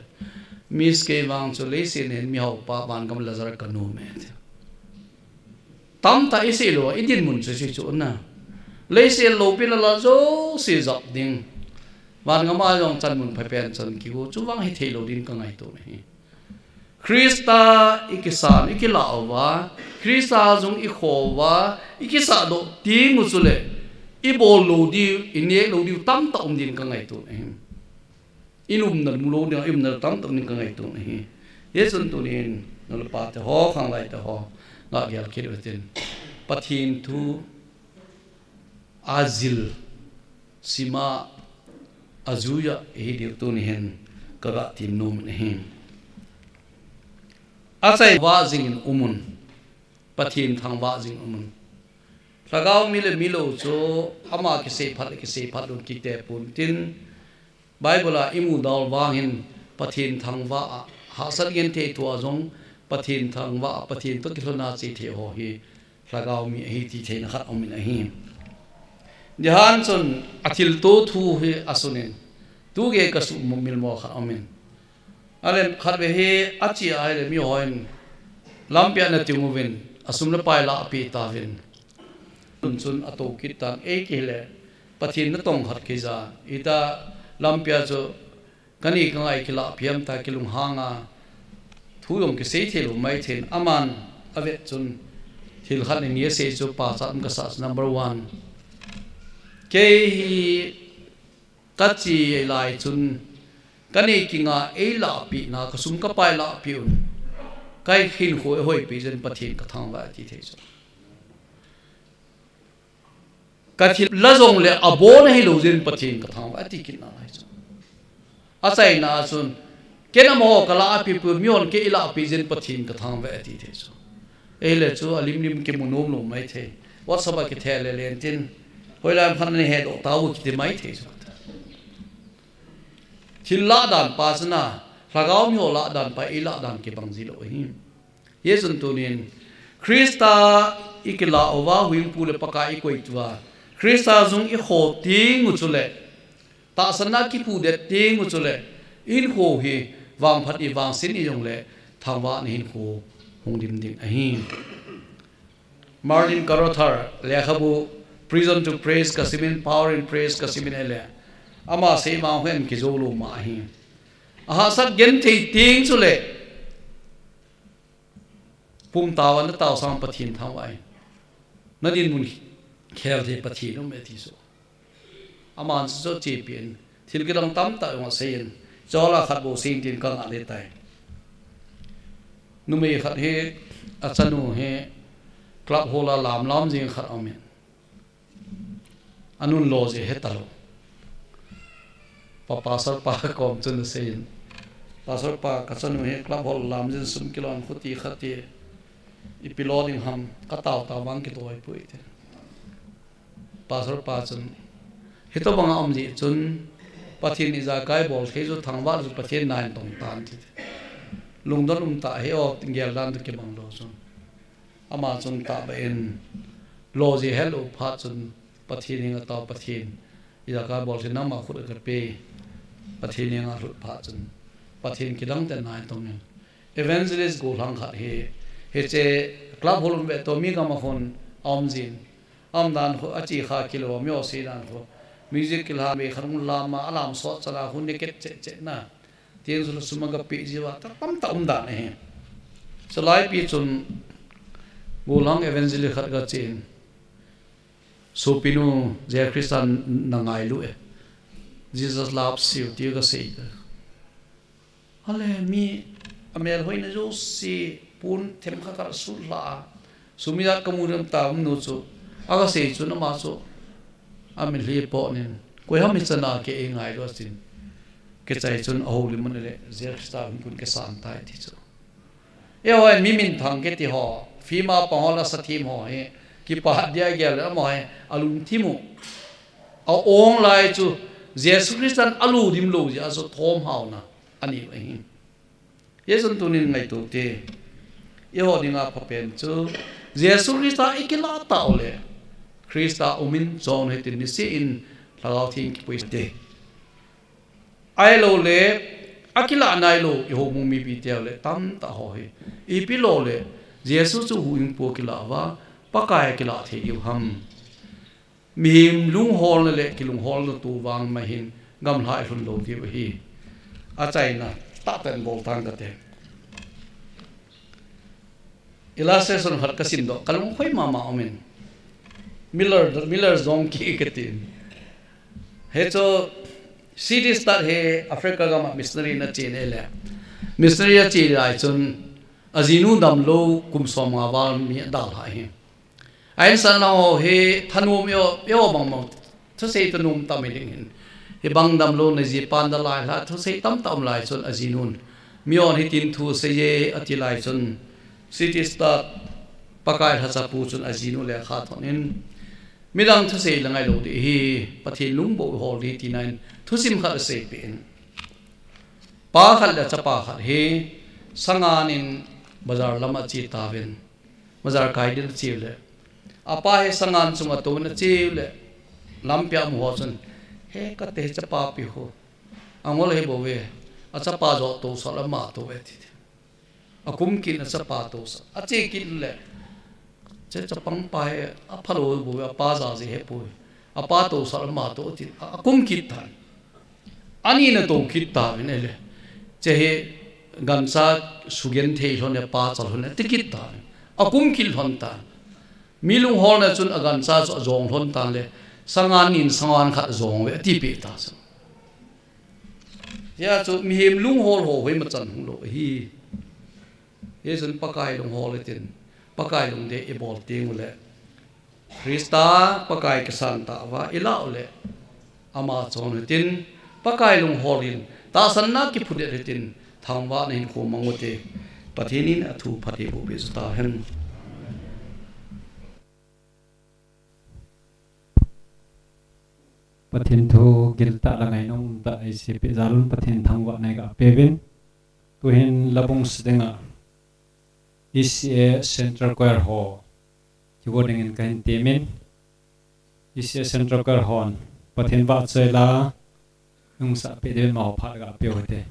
Miss kei vang chu leiset hin mihaupa vangam Lazar ka nom e ti. Tamtah i sei lou, i dinmun chu sei chu na. Leiset loupina la jouse jap ding. Vangam a jong chan mun phapen chan kigo chu vang hithei lou ding ka ngaito ahi. Christa i kisan, i kilah uva, Christa jung i kho uva, i kisah doh teng u chule, i bol lou diu, i neh lou diu tamtah um din ka ngaito ahi. I lumna mu lou ding, i umna tamtah um din ka ngaito ahi. Hijeh chun tunin, nulpa te ho, khanglai te ho, ga gel kit utin. Pathen thu a jil, sima, a juiya, i hi diu tuni hin, ka ga tin nom ahi. Achai vah jingin umun, Pathen thangvah jing umun. Lhagao mi le milou chu, ama kisei phat le kisei phat lou kiti pon tin, Bible a imu dol vang hin Pathen thangvah a, hahsat genthei thua jong Pathen thangvah a, Pathen toh kilhona che thei ho hi lhagao mi ahi ti theina khat aumin ahi. Johan chun athilto thu hi asunin, tugei kasumil mo khat aumin. Ahile khatvei hi ache ahile mihon lampi a natong uvin, asum le pai lahpeh tauvin. Chun chun ato kit tan, ei kile Pathen natong khat kija, ita lampi a chu kani kangai kilahpeh ham ta kilunghang a, thu jong kisei thei lou mai thei in, aman avet chun thil khat ni asei chu pachat um kasa chu, number one. Kei hi kache lai chun, kanei kinga eilahpeh na, kasum kapai lahpeh un, kahinkho eihoipeh jeh in Pathen kathangvah e ati thei chu. Kathil la jongle abon ahilou jeh in Pathen kathangvah e ati kit nalai chu. Achaina a chun, ken amaho kalahpeh poi, mihon kei eilahpeh jeh in Pathen kathangvah e ati thei chu. Ahile chu alimlim kimu nom lou mai thei. WhatsApp a kithe le lentin, hoilai ham khat nahedoh tauve kiti mai thei chu. Thil lahdan pa chuna, lhagao miho lahdan pa, eilah dan kibang jilou ahi. Hijeh chun tunin, Christa ikilah uva, huhhingpu le Pakai ikoituva, Christa jung ikho teng u chule, tahsanna kiphudet teng u chule, ihinkho hi vangphat ivangset ijongle, thangvahna hinkho hung dim ding ahi. Marlene Carothers lekhabu Prison to Praise kasimin, Power in Praise kasimin ahile, ama seima hin kijou lou ma ahi. Ahahsat genthei teng chule, pum tao a natao sang Pathen thangvah in, nadinmun khel thei Pathen um e ati chu. Aman chu chepin, thil kidang tamtah jong aseiyin, chola khat bou seiyin tin kangah le tai. Numei khat hi, achanu hi, club hall a lamlam jing khat aumin, anun lo jeh hetalou. Pa, pastor pa kom chun aseiyin, Pastor pa, kachanu hi club hall lam jin sum kilon khuti khati, ipi lo ding ham, katao tao vang kitoi poi ati. Pastor pa chun, hitobanga um jeh chun, Pathen ijakai bol thei chu thangvah chu Pathen nahin tong tan ati. Lungdon um tah hi o, geldan toh kibang lou chun. Ama chun tahbeh in, lo jeh helou phat chun, Pathen henga tao, Pathen ijakai bol thei nangma khut a kape, Pathen henga lhut phat chun, Pathen kidang tah in nahin tongin, Evangelist gollhang khat hi, hiche club hall um ve toh mi gam a khun aum jin, aumdan khu ache kha kilou, mi osei dan khu, music kilha ve khat hung lam a, alam sot chan a khu naked cheh cheh na, tieng sula sum agapeh jiuva, tamtah umdan ahi. Chulai pi chun, gollhang evangelist khat gachen, Sopinu, Jesu Christa nangailu e, Jesus loves you, ti gasei. Ale, mi amelhoina jouse pon themkhat khat asutlha a, sum ijat kamu dem tam nu chu, agasei chun ama chu, amitlhi potnin, koi ham hichana kei eingailu atin, kichai chun ahoulim un le, Jesu Christa hung kun kisan tai ti chu. Eiho hin mi minthang kiti ho, film a pang ho, lasa them ho hi, kipat dia gel le amaho hi, alungthim u, a-ong lai chu, Jesu Christan aludim lou jeh a chu thomhaona anei u ahi. Hijeh chun tunin ngaito te, eiho dinga phapen chu, Jesu Christa ikilah tah u le, Christa umin chon u hitin niseh in Lhagao Theng kipui te. Ahilou le, akilah nailou, eiho mu mipi teu le, tamtah ho hi. Ipi lou le, Jesu chu huhhingpu akilah uva, Pakai akilah thei diu ham. Mihem lungholna le kilungholna tu vang ma hin, gamlha ilhun lou diu ahi. Achaina, tahpen bol tang kate. Illustration khat kasim doh, kalung khoi mama umin. Miller, Miller's Donkey katin. Hichu C T Studd hi Africa gam a missionary in ache nai le. Missionary ache lai chun ajinu damlou kum som nga val mi adalhah ahi. A insung lang ho hi thanom eiho, eiho bang bang thusei thanom tam hi ding hin. Hibang damlouna jipan dalhah thusei tamtah um lai chun ajinun, "Miho hitin thusei e," ati lai chun, C T Studd Pakai lhacha pu chun ajinu lekha thot in, Midang thusei la ngailou ding ahi, Pathen lungboh hol ding tina in thusim khat asei peh in. Pa khat le chapa khat hi sangan in bazar lam ache tauvin. Bazar kai din ache u le, apa hi sangan chunga tou in ache u le, lampi a amu ho chun, "He kate chapa pi ho, angol ahi bou ve, achapa joh tousah le ama tou e," ati. Akum kit in achapa tousah. Ache kit le, "Che chapang pa hi aphalou bou ve, apa jajeh hepoi. Apa tousah le ama tou," ati. A, akum kit tan. Ani na tou kit tauvin ahile, "Che hi gancha sugenthei lhon e, apa chal lhon e," ati kit tauvin. Akum kit lhon tan. Mi lungholna chun agancha chu ajong lhon tan le, "Sangan nin sangan khat ajong uve," ati peh ta chu. Hijeh chun mihem lunghol ho hoima chan hung lou ahi. Hijeh chun Pakai lunghol hitin, Pakai lungdei ibol teng u le, Christa Pakai kisan tah uva ilah u le, ama chon hitin, Pakai lunghol in, tahsanna kiphudel hitin, thangvahna hinkho mang u hite. Pathen in athu phatthei eiboh peh tahen. Pathen thu giltah le ngainom tah eiseipeh jal un, Pathen thangvahna iga peuvin. Tuhin la bung sa dinga E C A Central Choir ho kigo dingin kahin temin, E C A Central Choir hon Pathen vahchoi la hung sapeh diuvin amaho phat ga peu hite.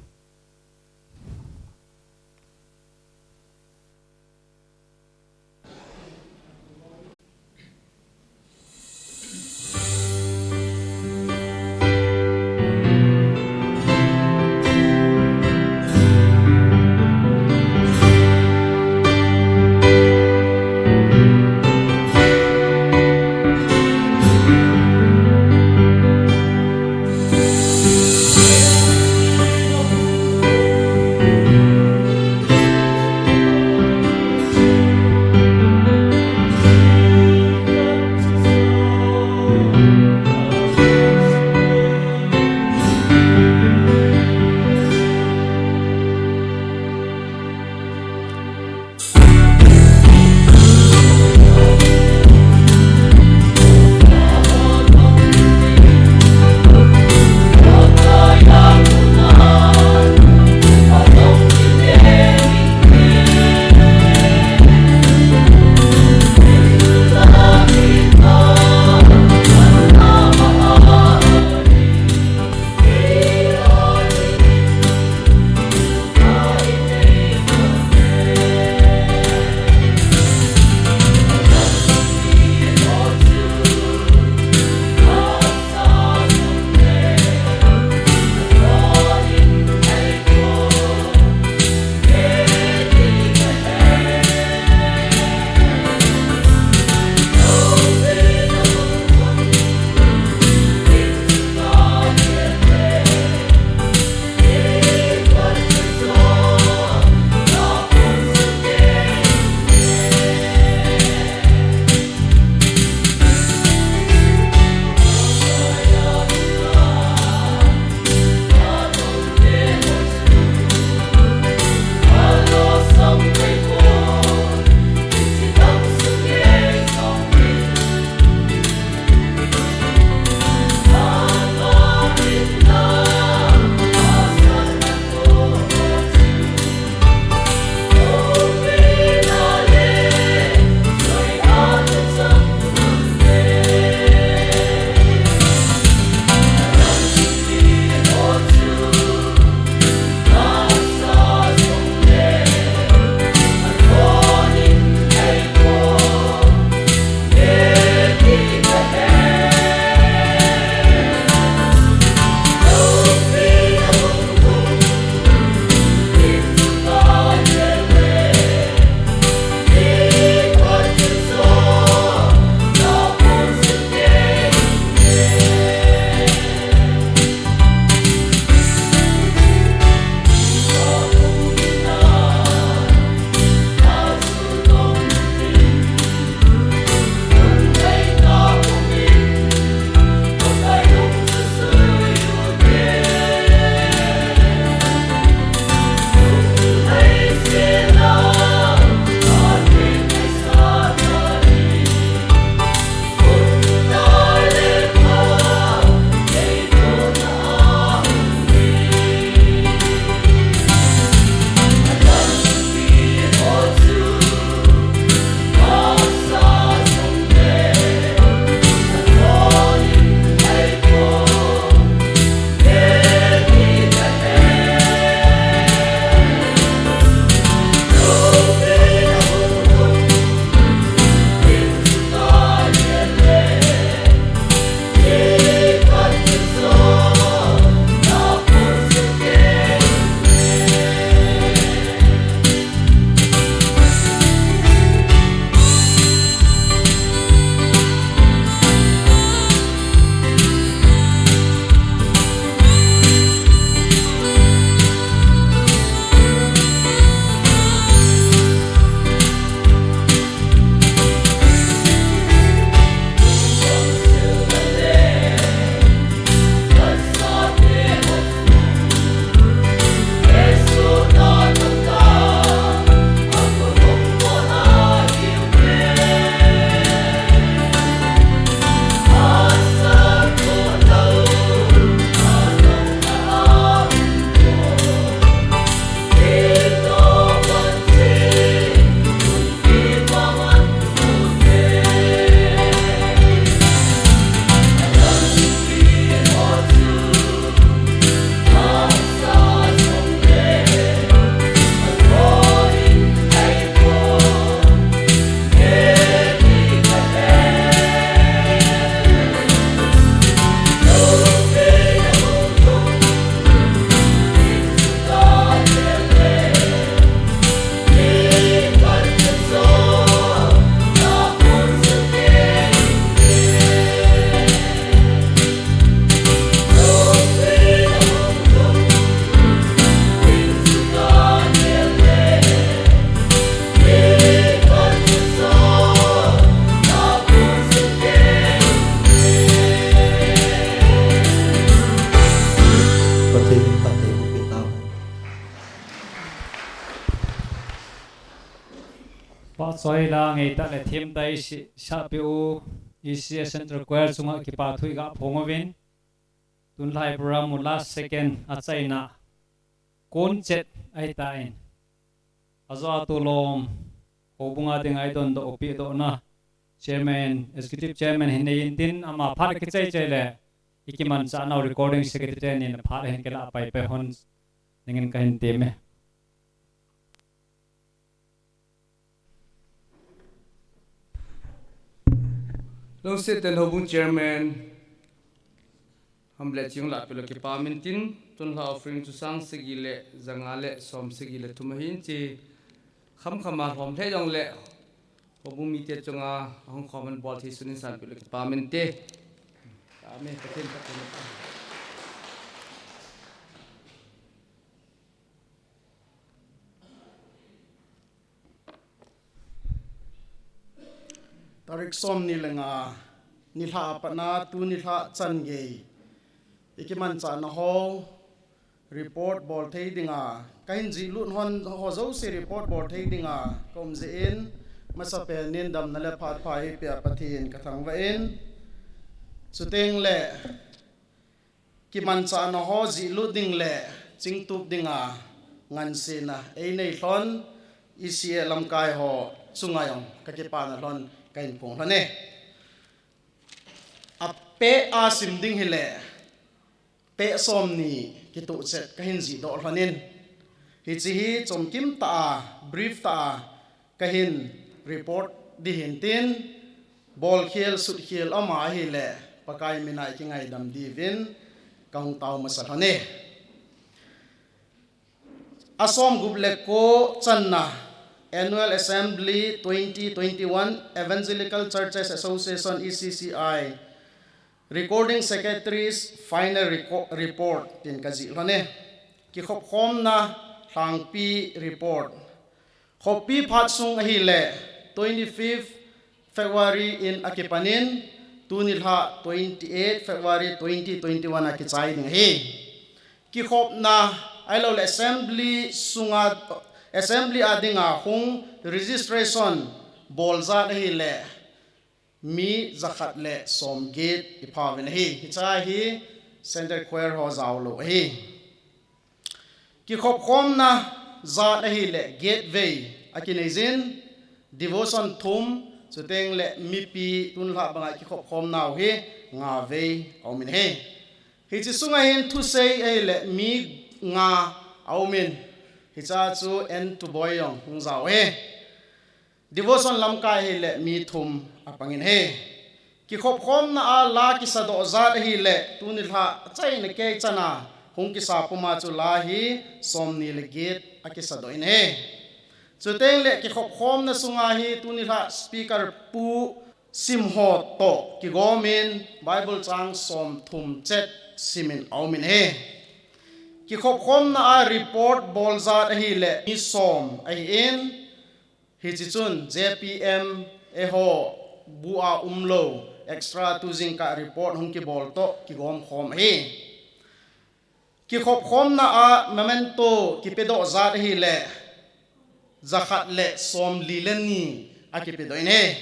Soila ngeitah le themtah isih, sahpi u, E C A Central Choir chunga kipa thu iga phong uvin. Tunlai program u last second achaina kon chet ahitan. Ajo a tulom, houbunga dinga idondoh u pehdohna Chairman, Executive Chairman hin neiyin tin, ama phat kichai chai le, ikimanchah nau Recording Secretary nin phat hin kilah paipai hon, ningin kahin temme. Lungset ten Houbung Chairman, hamle ching lah pelo kipa min tin, tunlha offering chu sang sagi le, janga le, som sagi le thum ahin chi, khamkhama lhom lheh jongle, houbung mite chunga, ahung khom an bol thei sunin san pelo kipa min te. Amen. Pathen, Pathen. Tarik som ni le nga, nilhah a patna, tu nilhah chan gei. Ikimanchahna ho, report bol thei dinga, kahin jihlut hon ho jouse report bol thei dinga, kaum jeh in, masapen in damna le phat pha eipea Pathen kathangvah in, chuteng le, kimanchahna ho jihlut ding le chingtup dinga ngansena einei lhon, E C A lamkai ho chunga jong kakipana lhon kahin phong lhon e. Apeh a sim ding hile, peh som ni kituh chet kahin jihdoh lhon in. Hiche hi chomkim tah a, brief tah a, kahin report ding hin tin, bolkhel, sutkhel ama ahile, Pakai mina ikingaidam diuvin, kahung tao masa lhon e. Asom gup le ko channa, Annual Assembly twenty twenty-one, Evangelical Churches Association, E C C I, Recording Secretary's Final Reco-, Report, tin kajih lhon e. Kikhop khomna, Lhangpi Report. Khoppi phat sung ahile, twenty-fifth February in akipanin, tu nilhah twenty-eight February twenty twenty-one a kichai ding ahi. Kikhopna, ahilou le assembly sunga, assembly a dinga hung registration bol jat ahile, mi jakhat le som get iphauvin ahi. Hiche hi Central Choir ho jaolou ahi. Kikhop khomna jat ahile get vei akinei jin, devotion thum, chuteng le mipi tunlhah banga kikhop khomnau hi nga vei aumin ahi. Hiche sunga hin thusei ahile mi nga aumin, hiche chu N Tuboi jong hung jao ahi. Devotion lamkai ahile mi thum apangin ahi. Kikhop khomna a la kisadoh jat ahile, tu nilhah achaina kei chana hung kisa puma chu la hi som ni le get akisadoh in ahi. Chuteng le kikhop khomna sunga hi tu nilhah speaker Pu Simho toh kigomin Bible chang som thum chet simin aumin ahi. Kikhop khomna a report bol jat ahile mi som ahin, hiche chun J P M eiho bu a umlou extra tu jingkah report hung kibol toh kigom khom ahi. Kikhop khomna a memento kipedoh jat ahile, jakhat le som li le ni akipedoh in ahi.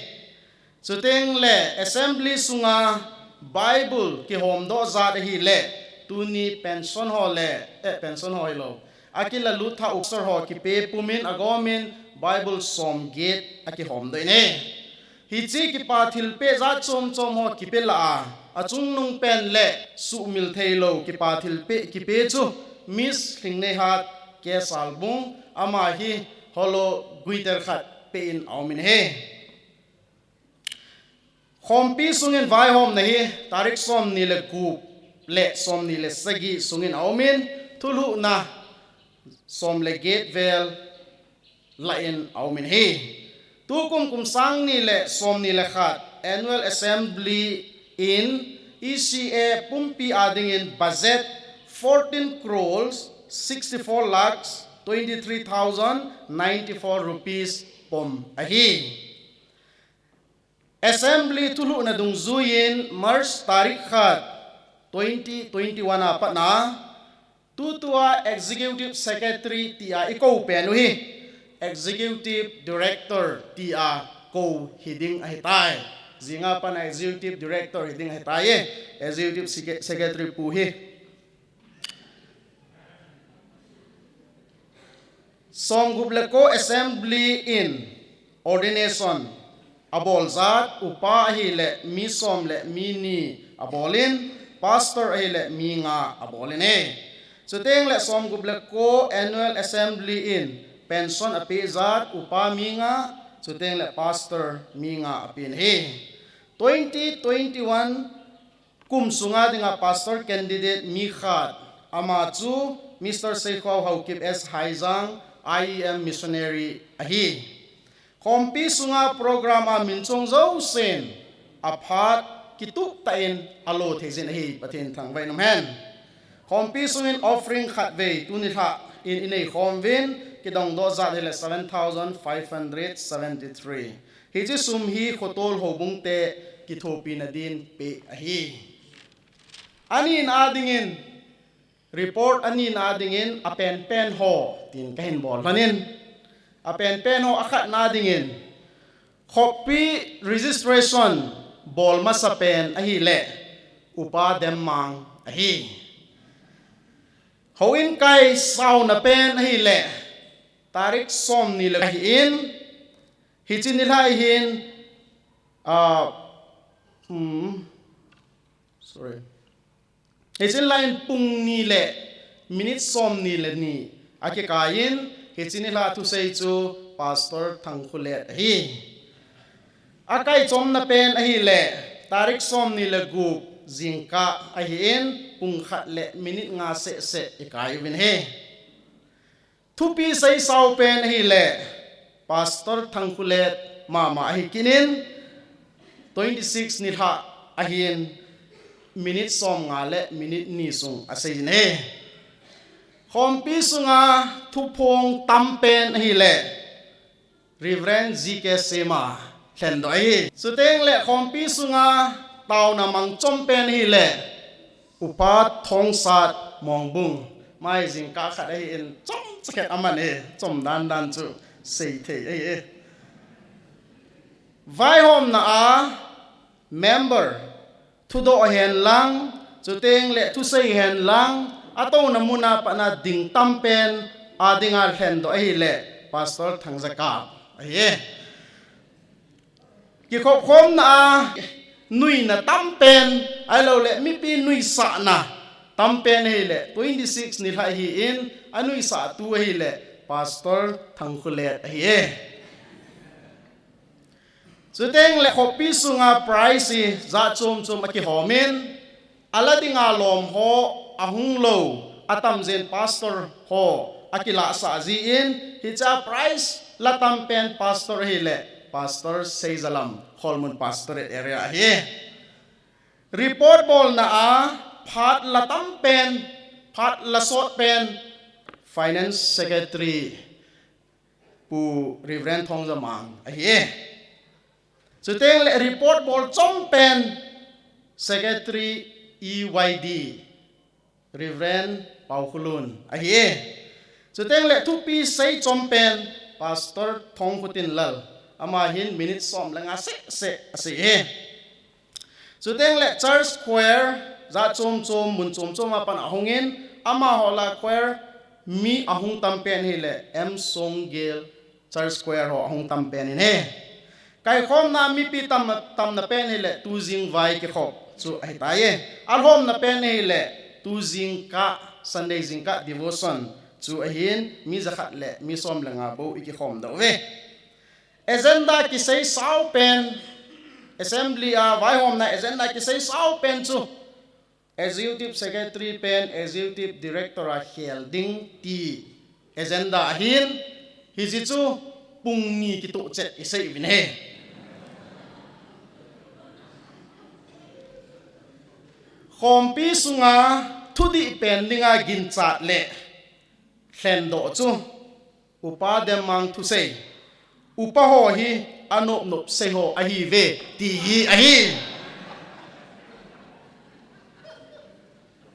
Chuteng le assembly sunga Bible kihomdoh jat ahile, tuni pension ho le, eh, pension ho hilou, akilalut tha officer ho kipe pumin agomin Bible som get akihomdoh in ahi. Hiche kipa thilpeh jat chom chom ho kipe lah a, achungnung pen le suhmil theilou kipa thilpeh kipe chu Miss Lhingneihat K Salbung, ama hi holo guitar khat pein aumin ahi. Khompi sungin vaihomna hi tarik som ni le gup le som ni le sagi sungin aumin, thulhuhna som le get vel lah in aumin ahi. Tukum kum sang ni le som ni le khat Annual Assembly in E C A pumpi a dingin budget fourteen crores sixty-four lakhs twenty-three thousand ninety-four rupees pom ahi. Assembly thulhuhna dungjuiyin March tarik khat, twenty twenty-one a patna, tutua Executive Secretary tia ikou pen u hi, Executive Director tia kou hiding ahitai. Jinga pana Executive Director hiding ahitai e. Executive Secre-, Secretary pu hi. Somgup le ko assembly in ordination abol jat, upa ahile mi som le mi ni abolin, pastor ahile mi nga abolin e. Chuteng le somgup le ko annual assembly in pension ape jat, upa mi nga, chuteng le pastor mi nga apen e. Twenty twenty-one kum sunga dinga pastor candidate mi khat, ama chu Mister Seikhao Haokip S Haijang, I E M missionary ahi. Khompi sunga program a min chung jousen aphat kituh tah in alo thei jin ahi, Pathen thangvah in umhen. Khompi sungin offering khatvei tuni lha in inei khom uvin, kidong doh jat hile seven thousand five hundred seventy-three. Hiche sum hi Khotol houbung te kithopina din pe ahi. Anina dingin, report anina dingin apenpen ho tin kahin bol lhonin. Apenpen ho akhatna dingin, khoppi registration bol masa pen ahile, Upa Demmang ahi. Houin kai sauna pen ahile, tarik somni le ahin, hiche nilhah hin, ah, hmm, sorry. Hiche nilhah hin pung ni le minute somni le ni akikai in, hiche nilhah thusei chu Pastor Thangkhulet ahi. Akai chomna pen ahile, tarik somni le gup jingkah ahin, pung khat le minute nga seh seh ikai uvin ahi. Thupi seisau pen ahile, Pastor Thangkhulet mama ahi kit in, twenty-six nilhah ahin, minute somnga le minute ni sung asei in ahi. Khompi sunga thuphong tam pen ahile, Reverend G K Sema lhendoh ahi. Chuteng le khompi sunga taona mang chom pen ahile, Upa Thongsat Mongbung. Mai jingkah khat ahin, chomcha khat aman e, chom dandan chu seithei ahi e. Vaihomna a member thudoh hen lang, chuteng le thusei hen lang, atouna muna patna ding tam pen a dinga lhendoh ahile, Pastor Thangjakap ahi e. Kikhop khomna a nuina tam pen, ahilou le mipi nuisahna tam pen ahile, twenty-six nilhah ahin, anuisah tu ahile, Pastor Thangkhulet ahi e. Chuteng le khoppi sunga prize hi jat chom chom akihom in, ala dinga lom ho, ahung lou, atam jeng pastor ho, akilah sah jin, hiche a prize la tam pen pastor ahile, Pastor Seijalam, Kholmun Pastorate area ahi. Report bolna a phat la tam pen, phat la sot pen, Finance Secretary Pu Reverend Thongzamang ahi e. Chuteng le report bol chom pen Secretary E Y D Reverend Paokhulun ahi e. Chuteng le thupi sei chom pen Pastor Thongkhutinlal, ama hin minute som le nga seh seh asei e. Chuteng le church choir, jat chom chom, mun chom chom a pan ahung in, amaho lah a choir mi ahung tam pen ahile, M Songgel church choir ho ahung tam pen in ahi. Kaikhomna mipi tam, tamna pen ahile, tujing vai kikhop chu ahitai e. Alhomna pen ahile, tujing kah, Sunday jingkah devotion chu ahin, mi jakhat le mi som le nga bou ikikhom doh uve. Agenda kisei sau pen, assembly a vaihomna agenda kisei sau pen chu Executive Secretary pen Executive Director a khel ding ti agenda ahin, hiche chu pung ni kitoh chet isei uvin ahi. Khompi sunga thudih pen dinga ginchat le lhendoh chu Upa Demmang thusei, upa ho hi anop nop sei ho ahiuve, ti hi ahi.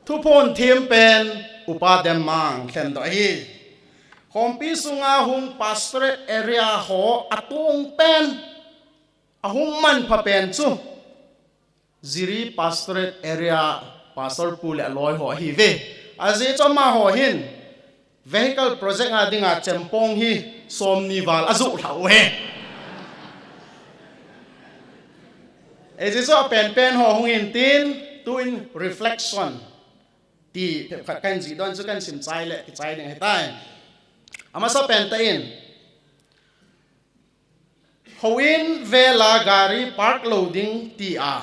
Thuphon them pen Upa Demmang lhendoh ahi. Khompi sunga hung pastorate area ho atong pen, ahung manpha pen chu Jiri Pastorate Area Pastor pu le aloi ho ahiuve. Ajeh chu amaho hin vehicle project a dinga chempong hi somni val ajoh lhah u ahi. Ajeh chu apenpen ho hung intin, tun reflection ti phabep khat kahin jih don chu kahin sim chai le kichai ding ahitai. Amasapen tah in, houin vela gari park lou ding tia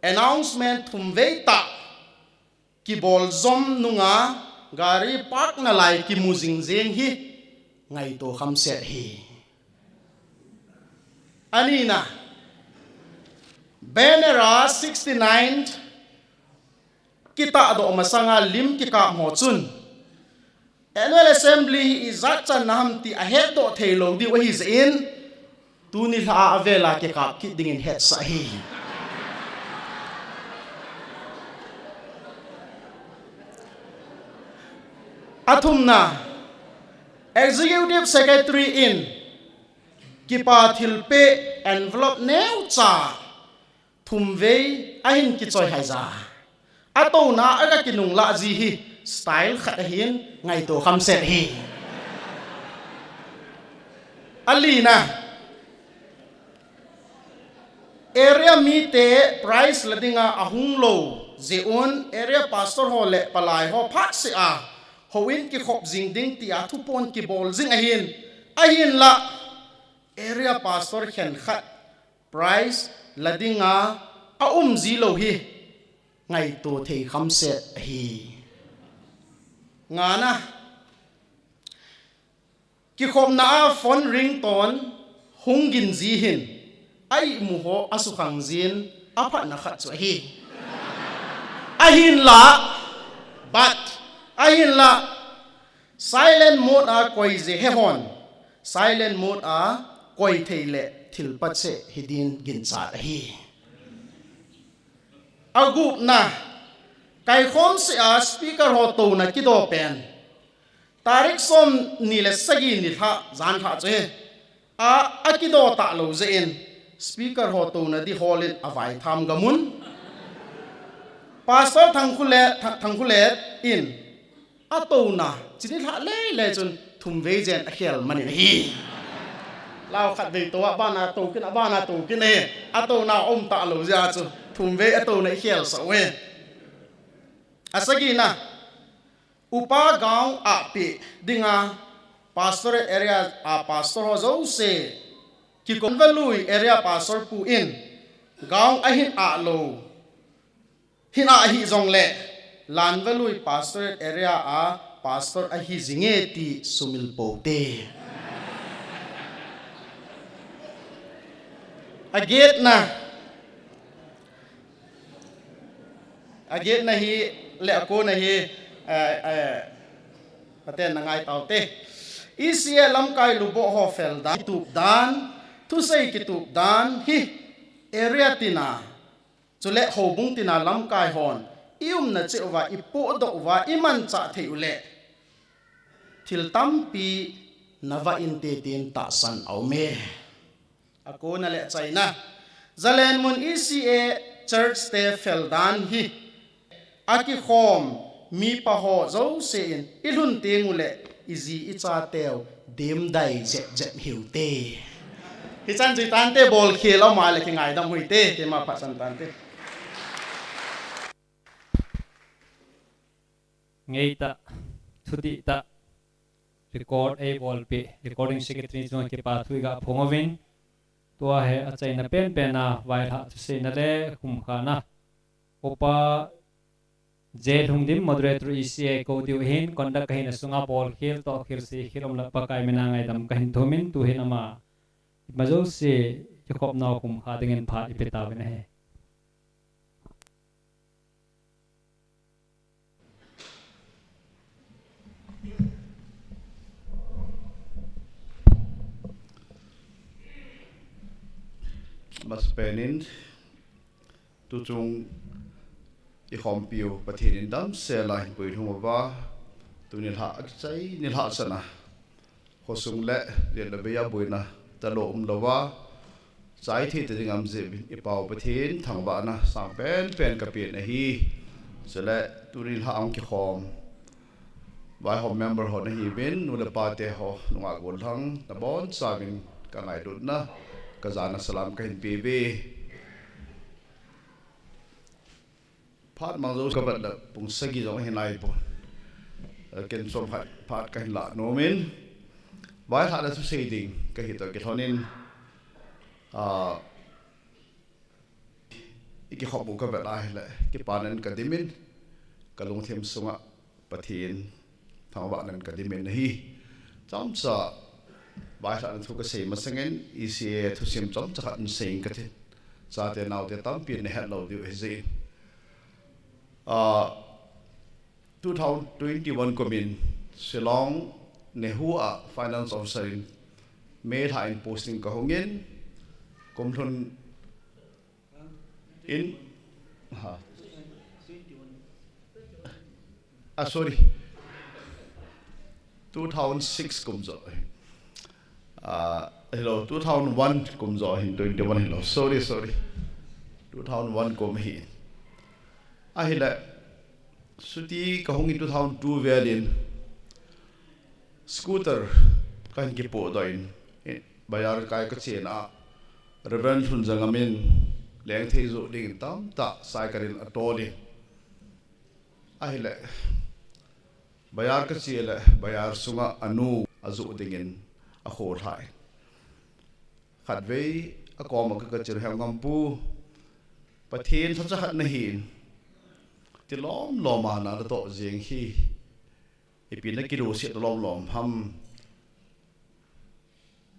announcement thumvei tah kibol jom nunga gari park nalai kimu jingjing hi ngaito khamset ahi. Anina, banner a sixty-nine kitahdoh masanga lim kikap ho chun Annual Assembly hi ijat channa ham ti ahetdoh thei lou diu ahi jeh in, tuni lha a avela kikap kit dingin hetsah ahi. Athumna, Executive Secretary in kipa thilpeh envelope neocha thumvei ahin kichoi haija. Atouna aga kinunglah ji hi style khat ahin ngaito khamset ahi. Alina, area mite prize la dinga ahung lou jeh un area pastor ho le palai ho phatseh a houin kikhop jing ding tia thupon kibol jing ahin, ahinlah area pastor khenkhat prize la dinga aum ji lou hi ngaito thei khamset ahi. Ngana, kikhopna a phone ringtone hung gin ji hin, a ihmu ho asukhang jin aphatna khat chu ahi. Ahinlah, but, ahinlah, silent mode a koi ji he hon, silent mode a koi thei le thilpha cheh hidin ginchat ahi. Agupna, kaikhomsea speaker ho touna kidoh pen tarik somni le sagi nilhah janlhah chu ahi. A, akidoh talou jeh in speaker ho touna di hall in avaitham gamun. Pastor Thangkhulet, Thang-, Thangkhulet in atouna chini lhah lele chun thumvei jen akhel manin ahi. Lau khatvei tou a bana tou kin, abana tou kin ahi. Atouna um talou jeh a chu thumvei atouna ikhelsah u ahi. Asagina, upa gaon a peh dinga pastorate area a pastor ho jouse kikom, Lanvaluipu area pastor pu in gaon ahin ah lou, hin ah hih jongle Lanvaluipu pastorate area a pastor ahi jinge ti sumil pou te. Agetna, agetna hi le akona hi, eh, eh, paten na ngai tau te. E C A lamkai luboh ho fel dan, kitup dan, thusei kitup dan hi area tina, chule houbung tina lamkai hon i umna cheh uva, i pohdoh uva, i manchah thei u le thil tampi na vah inte tin tahsan a um e. Akona le achaina, Zalenmun E C A church te fel dan hi akikhom mipa ho jouse in i lhun teng u le i ji i chateu demdai jep jep hiu te. Hichan chu hitante, bolkhel a um a le kingaidam u hite, keima phat chan tante. Ngeitah, thudih tah, record eibolpeh, recording secretary chunga kipa thu iga phong uvin, tua hi achaina penpen a vailhah thuseina le khumkhana Upa J Lhungdim, moderator E C A kou diu ahin, conduct ahin, asunga bolkhel toh khel, seikhel umleh Pakai mina ngaidam kahin thumin, tuhin ama, ima jouse kikhopnau khumkha dingin phat ipe tauvin ahi. Masapen in, tuchung ikhompiu Pathen in damsel a hinpui lhung uva, tuni nilhah, akichai nilhah chana Khosung le, jen le beia boina talou umlouva, chai thei tading um jeh in i Pau Pathen thangvahna sang penpen kapen ahi. Chule tuni lha a hung kikhom vaihom member ho nahiuvin, nu le pa te ho, nungah gollhang, nabonchauvin ka ngailutna, ka jana salam kahin peuve. Phat mang jou ka vet le pung sagi jong ahi naipon. Ken chomkhat phat kahin lah nom in, vailhahna thusei ding kahi toh kilhon in, ah, i kikhop u ka vet ahile, kipana in ka dim in, ka lungthim sunga Pathen thangvahna in ka dim in ahi. Chomcha vailhahna thu kasei masangin, E C A thusim chomcha khat in sei inge katin. Chate naote tampi in nahet lou diu ahi jeh in. Ah, two thousand twenty-one kum in Shillong NEHU a finance officer in May lha in posting kahung in, kum lhun in, ha. Ah, sorry. Two thousand six kum jo. Ah, hilou, two thousand one kum jo hin, twenty-one hilou. Sorry, sorry. Two thousand one kum ahi. Ahile, chuti kahung in two thousand two vel in, scooter kahin kipohdoh in, eh, bazar kai kache na a, Reverend Lhunjangam in lengthei joh dingin tamtah cycle in atol in. Ahile, bazar kache le, bazar sunga anu ajoh dingin akholhai. Khatvei akoma ka, kachil, Hemngam pu, Pathen lhacha khat nahin, tilom lom a natoh jeng hi, ipi nakilungset lom lom ham.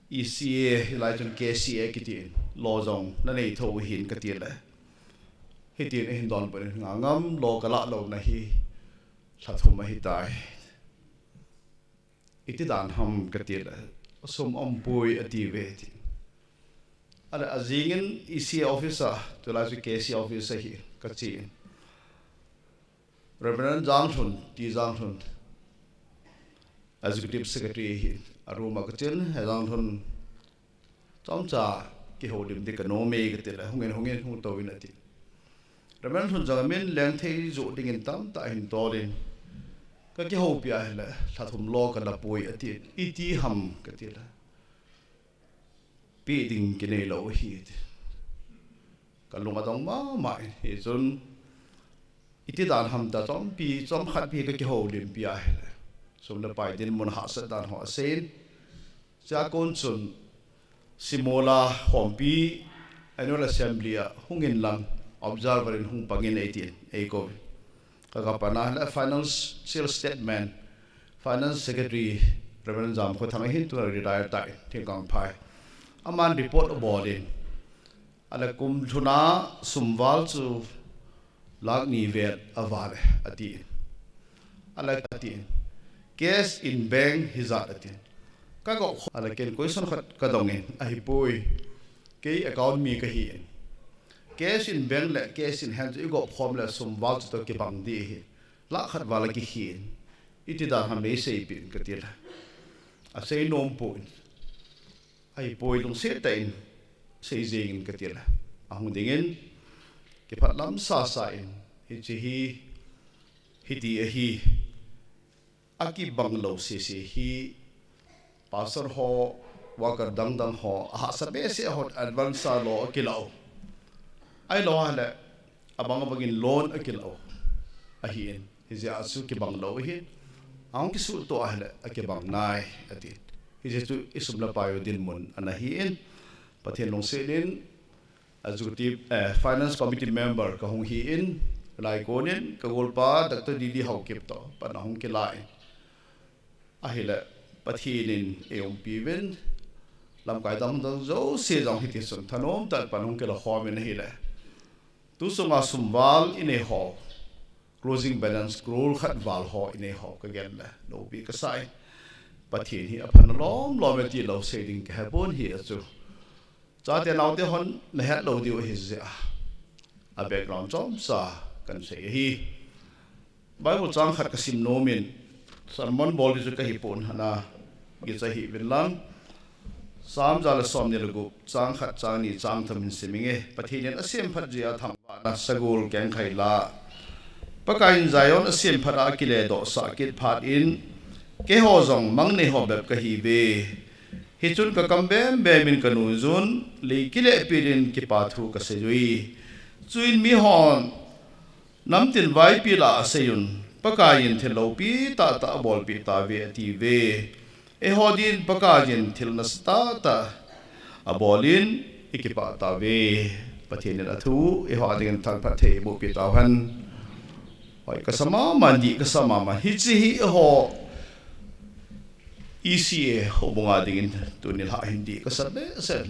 E C A, hilai chun K C A kitin, lo jong nanei thou hin kati le, hitin eihin donbut in, Hemngam, lo kalah louna hi lha thum ahitai. Iti dan ham kati le, sum umpoi atiuve ti. Ahile ajing in E C A office a, tulai chu K C A office a hi kache in. Reverend Janglhun, T. Janglhun, Executive Secretary hi a room a kachil, He Janglhun, chomcha kihoulim ding kanom e kati le, hung in, hung in, hung tou in ati. Reverend Lhunjangam in lengthei joh dingin tamtah ahin tol in, kakihoupi ahile, lha thum lo kalapoi ati, iti ham kati le, pe ding kinei lou ahi ati. Kalung adong mama in, hichun, iti dan ham ta chompi, chomkhat pi kakihoulimpi ahile, sum le pai dinmun hahsat dan ho asei in, chua kon chun, Shimola Khompi Annual Assembly a hung in lang, observer in hung pang in eitin, eikou in. Ka, kapan ahile financial statement, Finance Secretary Reverend Jamkhothang ahin, tuna retire tah in, Thingkangphai. Aman report abol in, ahile kum lhun a sum val chu lakh ni vel aval e, atin. Ahile atin, cash in bank hijat atin. Kagop khom, ahile ken question khat kadong in, ahipoi, kei account mi kahi in, cash in bank le cash in hand chu igop khom le sum val chutoh kibang ding ahi, lakh khat val akihi in, iti dan ham neiseipeh in kati le, asei nompon, ahipoi, lungset tah in sei jeng in kati le, ahung ding in, kiphatlam sasa in, hiche hi, hiti ahi, akibang lou sese hi, pastor ho, worker dangdang ho, ahahsa behseh hon advance a lo akilah u, ahilou ahile, abang abang in loan akilah u ahin, hijeh a chu kibang lou ahin, ahung kisuhtoh ahile akibang nai ati. Hijeh chu isum le pai u dinmun ana hi in, Pathen lungset in, Executive, eh, Finance Committee member kahung hi in, lai kon in kagolpa Doctor D D Haokip toh pan ahung kilah in, ahile Pathen in eiumpi uvin, lamkai dangdang jouse jong hitichun thanom tah in pan hung kilah khom in ahile, tusunga sum val inei ho, closing balance crore khat val ho inei ho kagel le loupi kasa in, Pathen hi apha lomlom e ti lou sei ding kahepon, hia chu chate naote hon nahet lou diu ahi jeh a, a background chomcha kahin sei ahi. Bible chang khat kasim nom in, sermon bol ding chu kahipon, hana, kicha hih uvin lang. Sam ja le som ni le gup, chang khat, chang ni, chang thum hin sim inge. Pathen in asemphat jeh a thangvahna sagol keng khai la. Pakaiyin Zion asemphat a akile doh sah kit phat in, keiho jong mang nei ho bep kahi uve. Hichun kakam bem bem in kanu June, lei kile peh in kipa thu kasei uve. Chuin mihon, namtin vaipi lah a asei un, Pakaiyin thil loupi tahtah abolpeh tauve ati uve. Eiho din Pakaiyin thil nasatah tah abol in, ikipah tauve. Pathen in athu eiho dingin thangphat thei eiboh peh tauhen. Hoi, kasa mama, dih kasa mama. Hiche hi eiho E C A houbung a dingin tuni lha hin dih kasa behseh.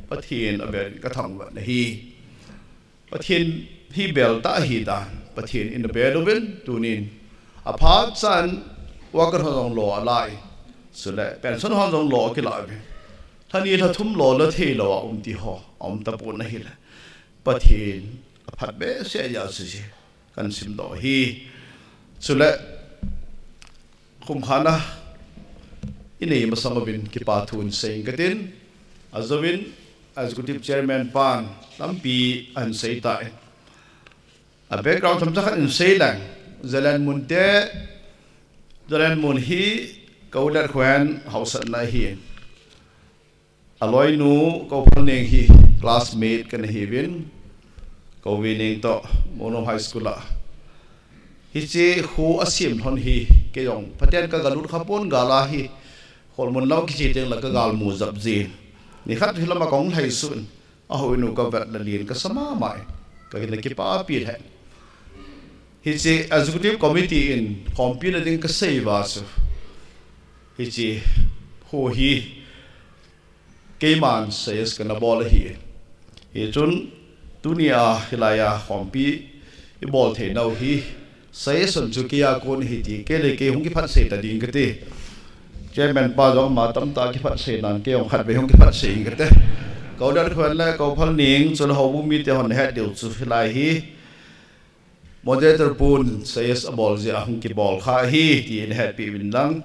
Pathen abel kathangvah nahi. Pathen hi bel tah ahi dan, Pathen in abel uvin tunin. Aphat chan worker ho jong lo alai. Chule pension ho jong lo kila uvin. Lha ni lha thum lo la thei lou a um ti ho, aum tapon ahile. Pathen aphat behseh jeh a chu hiche kahin simdoh ahi. Chule, khumkhana inei masang uvin kipa thu in sei inge katin, ajouvin Executive Chairman pan tampi ahin sei tan. A background themcha khat in sei leng, Zalenmun te, Zalenmun hi Koulet khuo'n haosatna ahi. Aloinu Kouphalneng hi classmate kana hiuvin, Kouvineng toh Mono High School a. Hiche kho asem lhon hi kei jong phaten kagalut khapon, gal a hi Kholmun lam kiche teng le kagalmu jap jin. Nikhat hi lam a kahung lhaisuh in, ahouin u kavet le lin kasa mama in, kakipah pi lheh. Hiche Executive Committee in khompina ding kasei uva chu, hiche kho hi keiman suggestion kana bol ahi. Hichun tunia hilai a khompi ibol thei nau hi suggestion chu kei a kon ahi ti kei le kei hung kiphatsei ta ding kati. Chairman pa jong ama tamtah kiphatsei nan kei jong khatvei hung kiphatsei inge kati. Koulet khuo'n le Kouphalneng chule houbung mite hon nahet diu chu hilai hi Moderator pun suggestion abol jeh a hung kibol kha ahi, ti nahetpi uvin lang.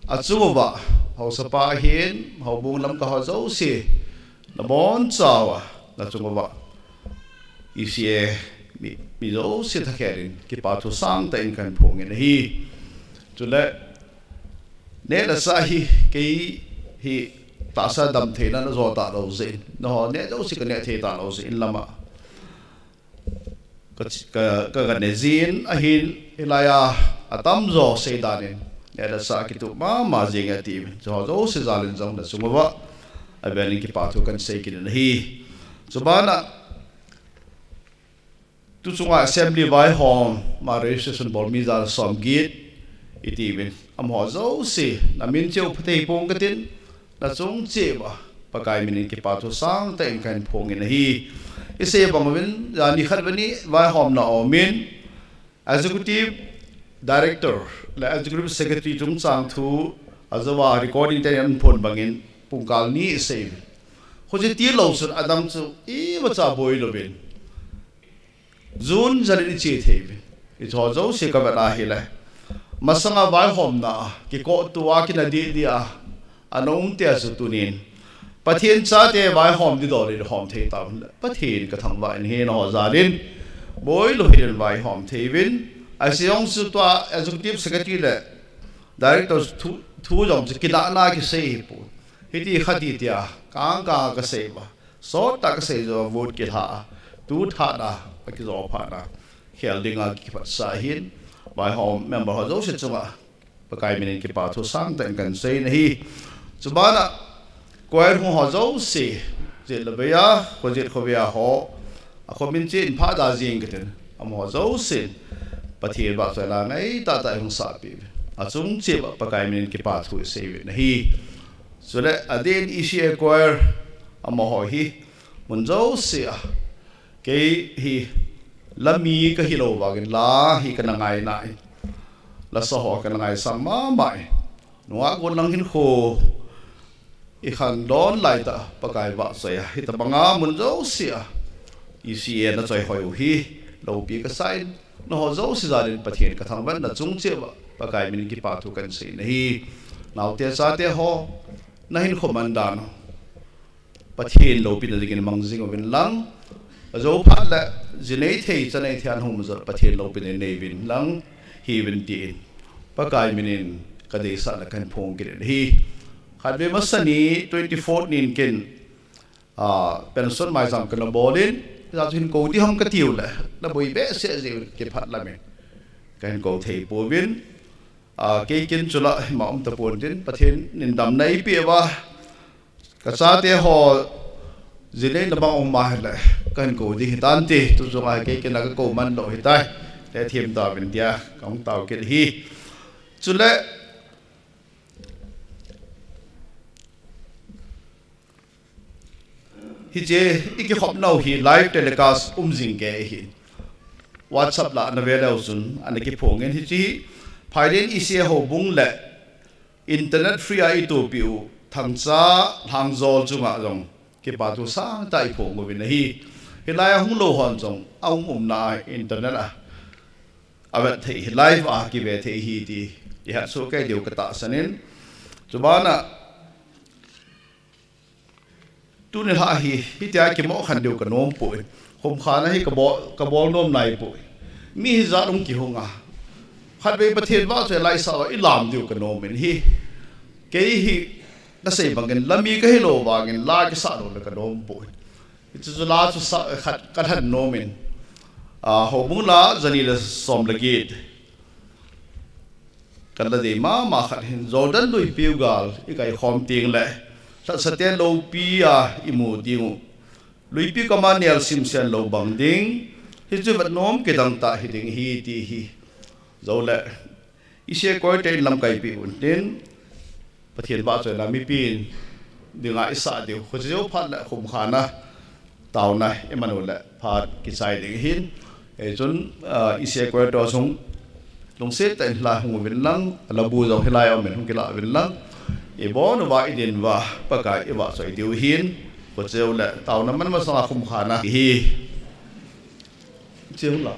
Achung uva, haosapa ahin, houbung lamkai ho jouse, nabonchauva, nachung uva, E C A mi, mi jouse thakhel in, kipa thu sangtah in kahin phong in ahi. Chule, neh le chah hi, kei hi tahsa damtheina najo talou jeh in, nangho neh jouse kaneh thei talou jeh in lam a ka, ka, ka, kaneh jin ahin, hilai a, atamjo seidan in, neh le chah kituh mama jing e atiuvin. Chuho jouse jal in jong nachung uva, avel in kipa thu kahin sei kit in ahi. Chubanah, tuchunga assembly vaihom a registration bol mi ja le som get itiuvin. Amaho jouse, namin cheh u phatthei pong katin, nachung cheh uva, Pakai min in kipa thu sangtah in kahin phong in ahi. Isei bang uvin, jani khat vani vaihomna aumin, Executive Director le Executive Secretary chungchang thu ajouva recording te ahin phon bangin pungkal ni isei uvin. Huche tilou chun adang chu imacha boi louvin, June jalin iche thei uvin. Hicheho jouse kavet a ahile, masanga vaihomna a kikoh tua kina didi a ana um tia chu tunin, Pathen chate vaihom ding dol in hom thei tauvin, Pathen kathangvah in, hiho jal in boilou hel in vaihom thei uvin. Ahi jong chu tua Executive Secretary le Director thu, thu jong chu kinahna kisei hipon, hiti khati tia kang kang kasei uva, sottah kasei jou, vote kilha a, tu tha a, akijo phat a, khel dinga kiphatsah ahin, vaihom member ho jouse chunga Pakai min in kipa thu sangtah in kahin sei in ahi. Chubanah, choir hung ho jouse, jet le vei a, khojet khovei a ho, akhomin cheh in phada jing katin, amaho jousen Pathen vahchoi la ngai tahtah ihung sahpeh uvin, achung cheh uva Pakai min in kipa thu isei uvin ahi. Chule adeh in E C A choir, amaho hi mun jouse a, kei hi la mi kahilou vangin la hi kana ngai nai, lasa ho kana ngaisang mama in, nungah gon lang hinkho ikhandon laitah Pakai vahchoi a, hitobanga mun jouse a E C A nachoi hoi u hi loupi kasa in, nangho jouse jal in Pathen kathangvah in, nachung cheh uva Pakai min in kipa thu kahin sei in ahi. Naote chate ho, nahinkho man dan u Pathen loupina dingin mang jing uvin lang, ajou phat le jinei thei, chanei thei a nahung jot Pathen loupina nei uvin lang, hiuvin tin Pakai minin kadeisahna kahin phong kit in ahi. Khatvei masa ni twenty-four nin ken, ah, pension maijam kana bol in, hijeh chun hin kou ding ham katiu le, naboi behseh jeh un kiphat lamin kahin kou thei pouvin, ah, kei ken chula ima um tapon tin, Pathen in damna eipeh uva, kachate ho jinei na bang um ahile kahin kou ding hitante, tu jong a kei ken a kakou man lou hitai, le thim tauvin tia kahung tao kit ahi. Chule hiche ikikhopnau hi live telecast um jing kei ahi. WhatsApp lah a nave leu chun ana kiphongin, hiche hi Phaileng ECA houbung le internet free a itopiu Thangcha Lhangjol chunga jong kipa thu sangtah iphong uvin ahi. Hilai a hunglou hon jong aum umna a internet a avet thei hi, live a kive thei hi ti ihetsoh kei diu katahsan in, chubana tuni lha hi hitia kimo khen diu kanom poi. Khumkhana hi kabol, kabol nom naipoi. Mi hijat hung kihung a, khatvei Pathen vahchoi la isah uva ilam diu kanom in ahi. Kei hi nasei bangin lami kahilou vangin la kisah louna kanom poi. Hichu chu la chu sa khat kalhen nom in, ah, houbung la jani le som le get kala dei mama khat hin Jordan luipiu gal ikaikhom teng le lhatsate loupi a imu dingu, luipi kama nelsim sen lou bang ding, hichu vetnom kidang tah hiding ahi ti hi. Joule ECA koite in lamkaipi untin, Pathen vahchoina mipin dinga isah diu, khucheu phat le khumkhana taona imanu le phat kichai ding ahin. Hichun, ah, ECA koite sung lungset tah in hilai hung uvin lang, alabu jong hilai a um in hung kila uvin lang, ibon uva idin uva Pakai ivahchoi diu ahin. Khucheu le taona man masanga khumkhana hi. Cheu la.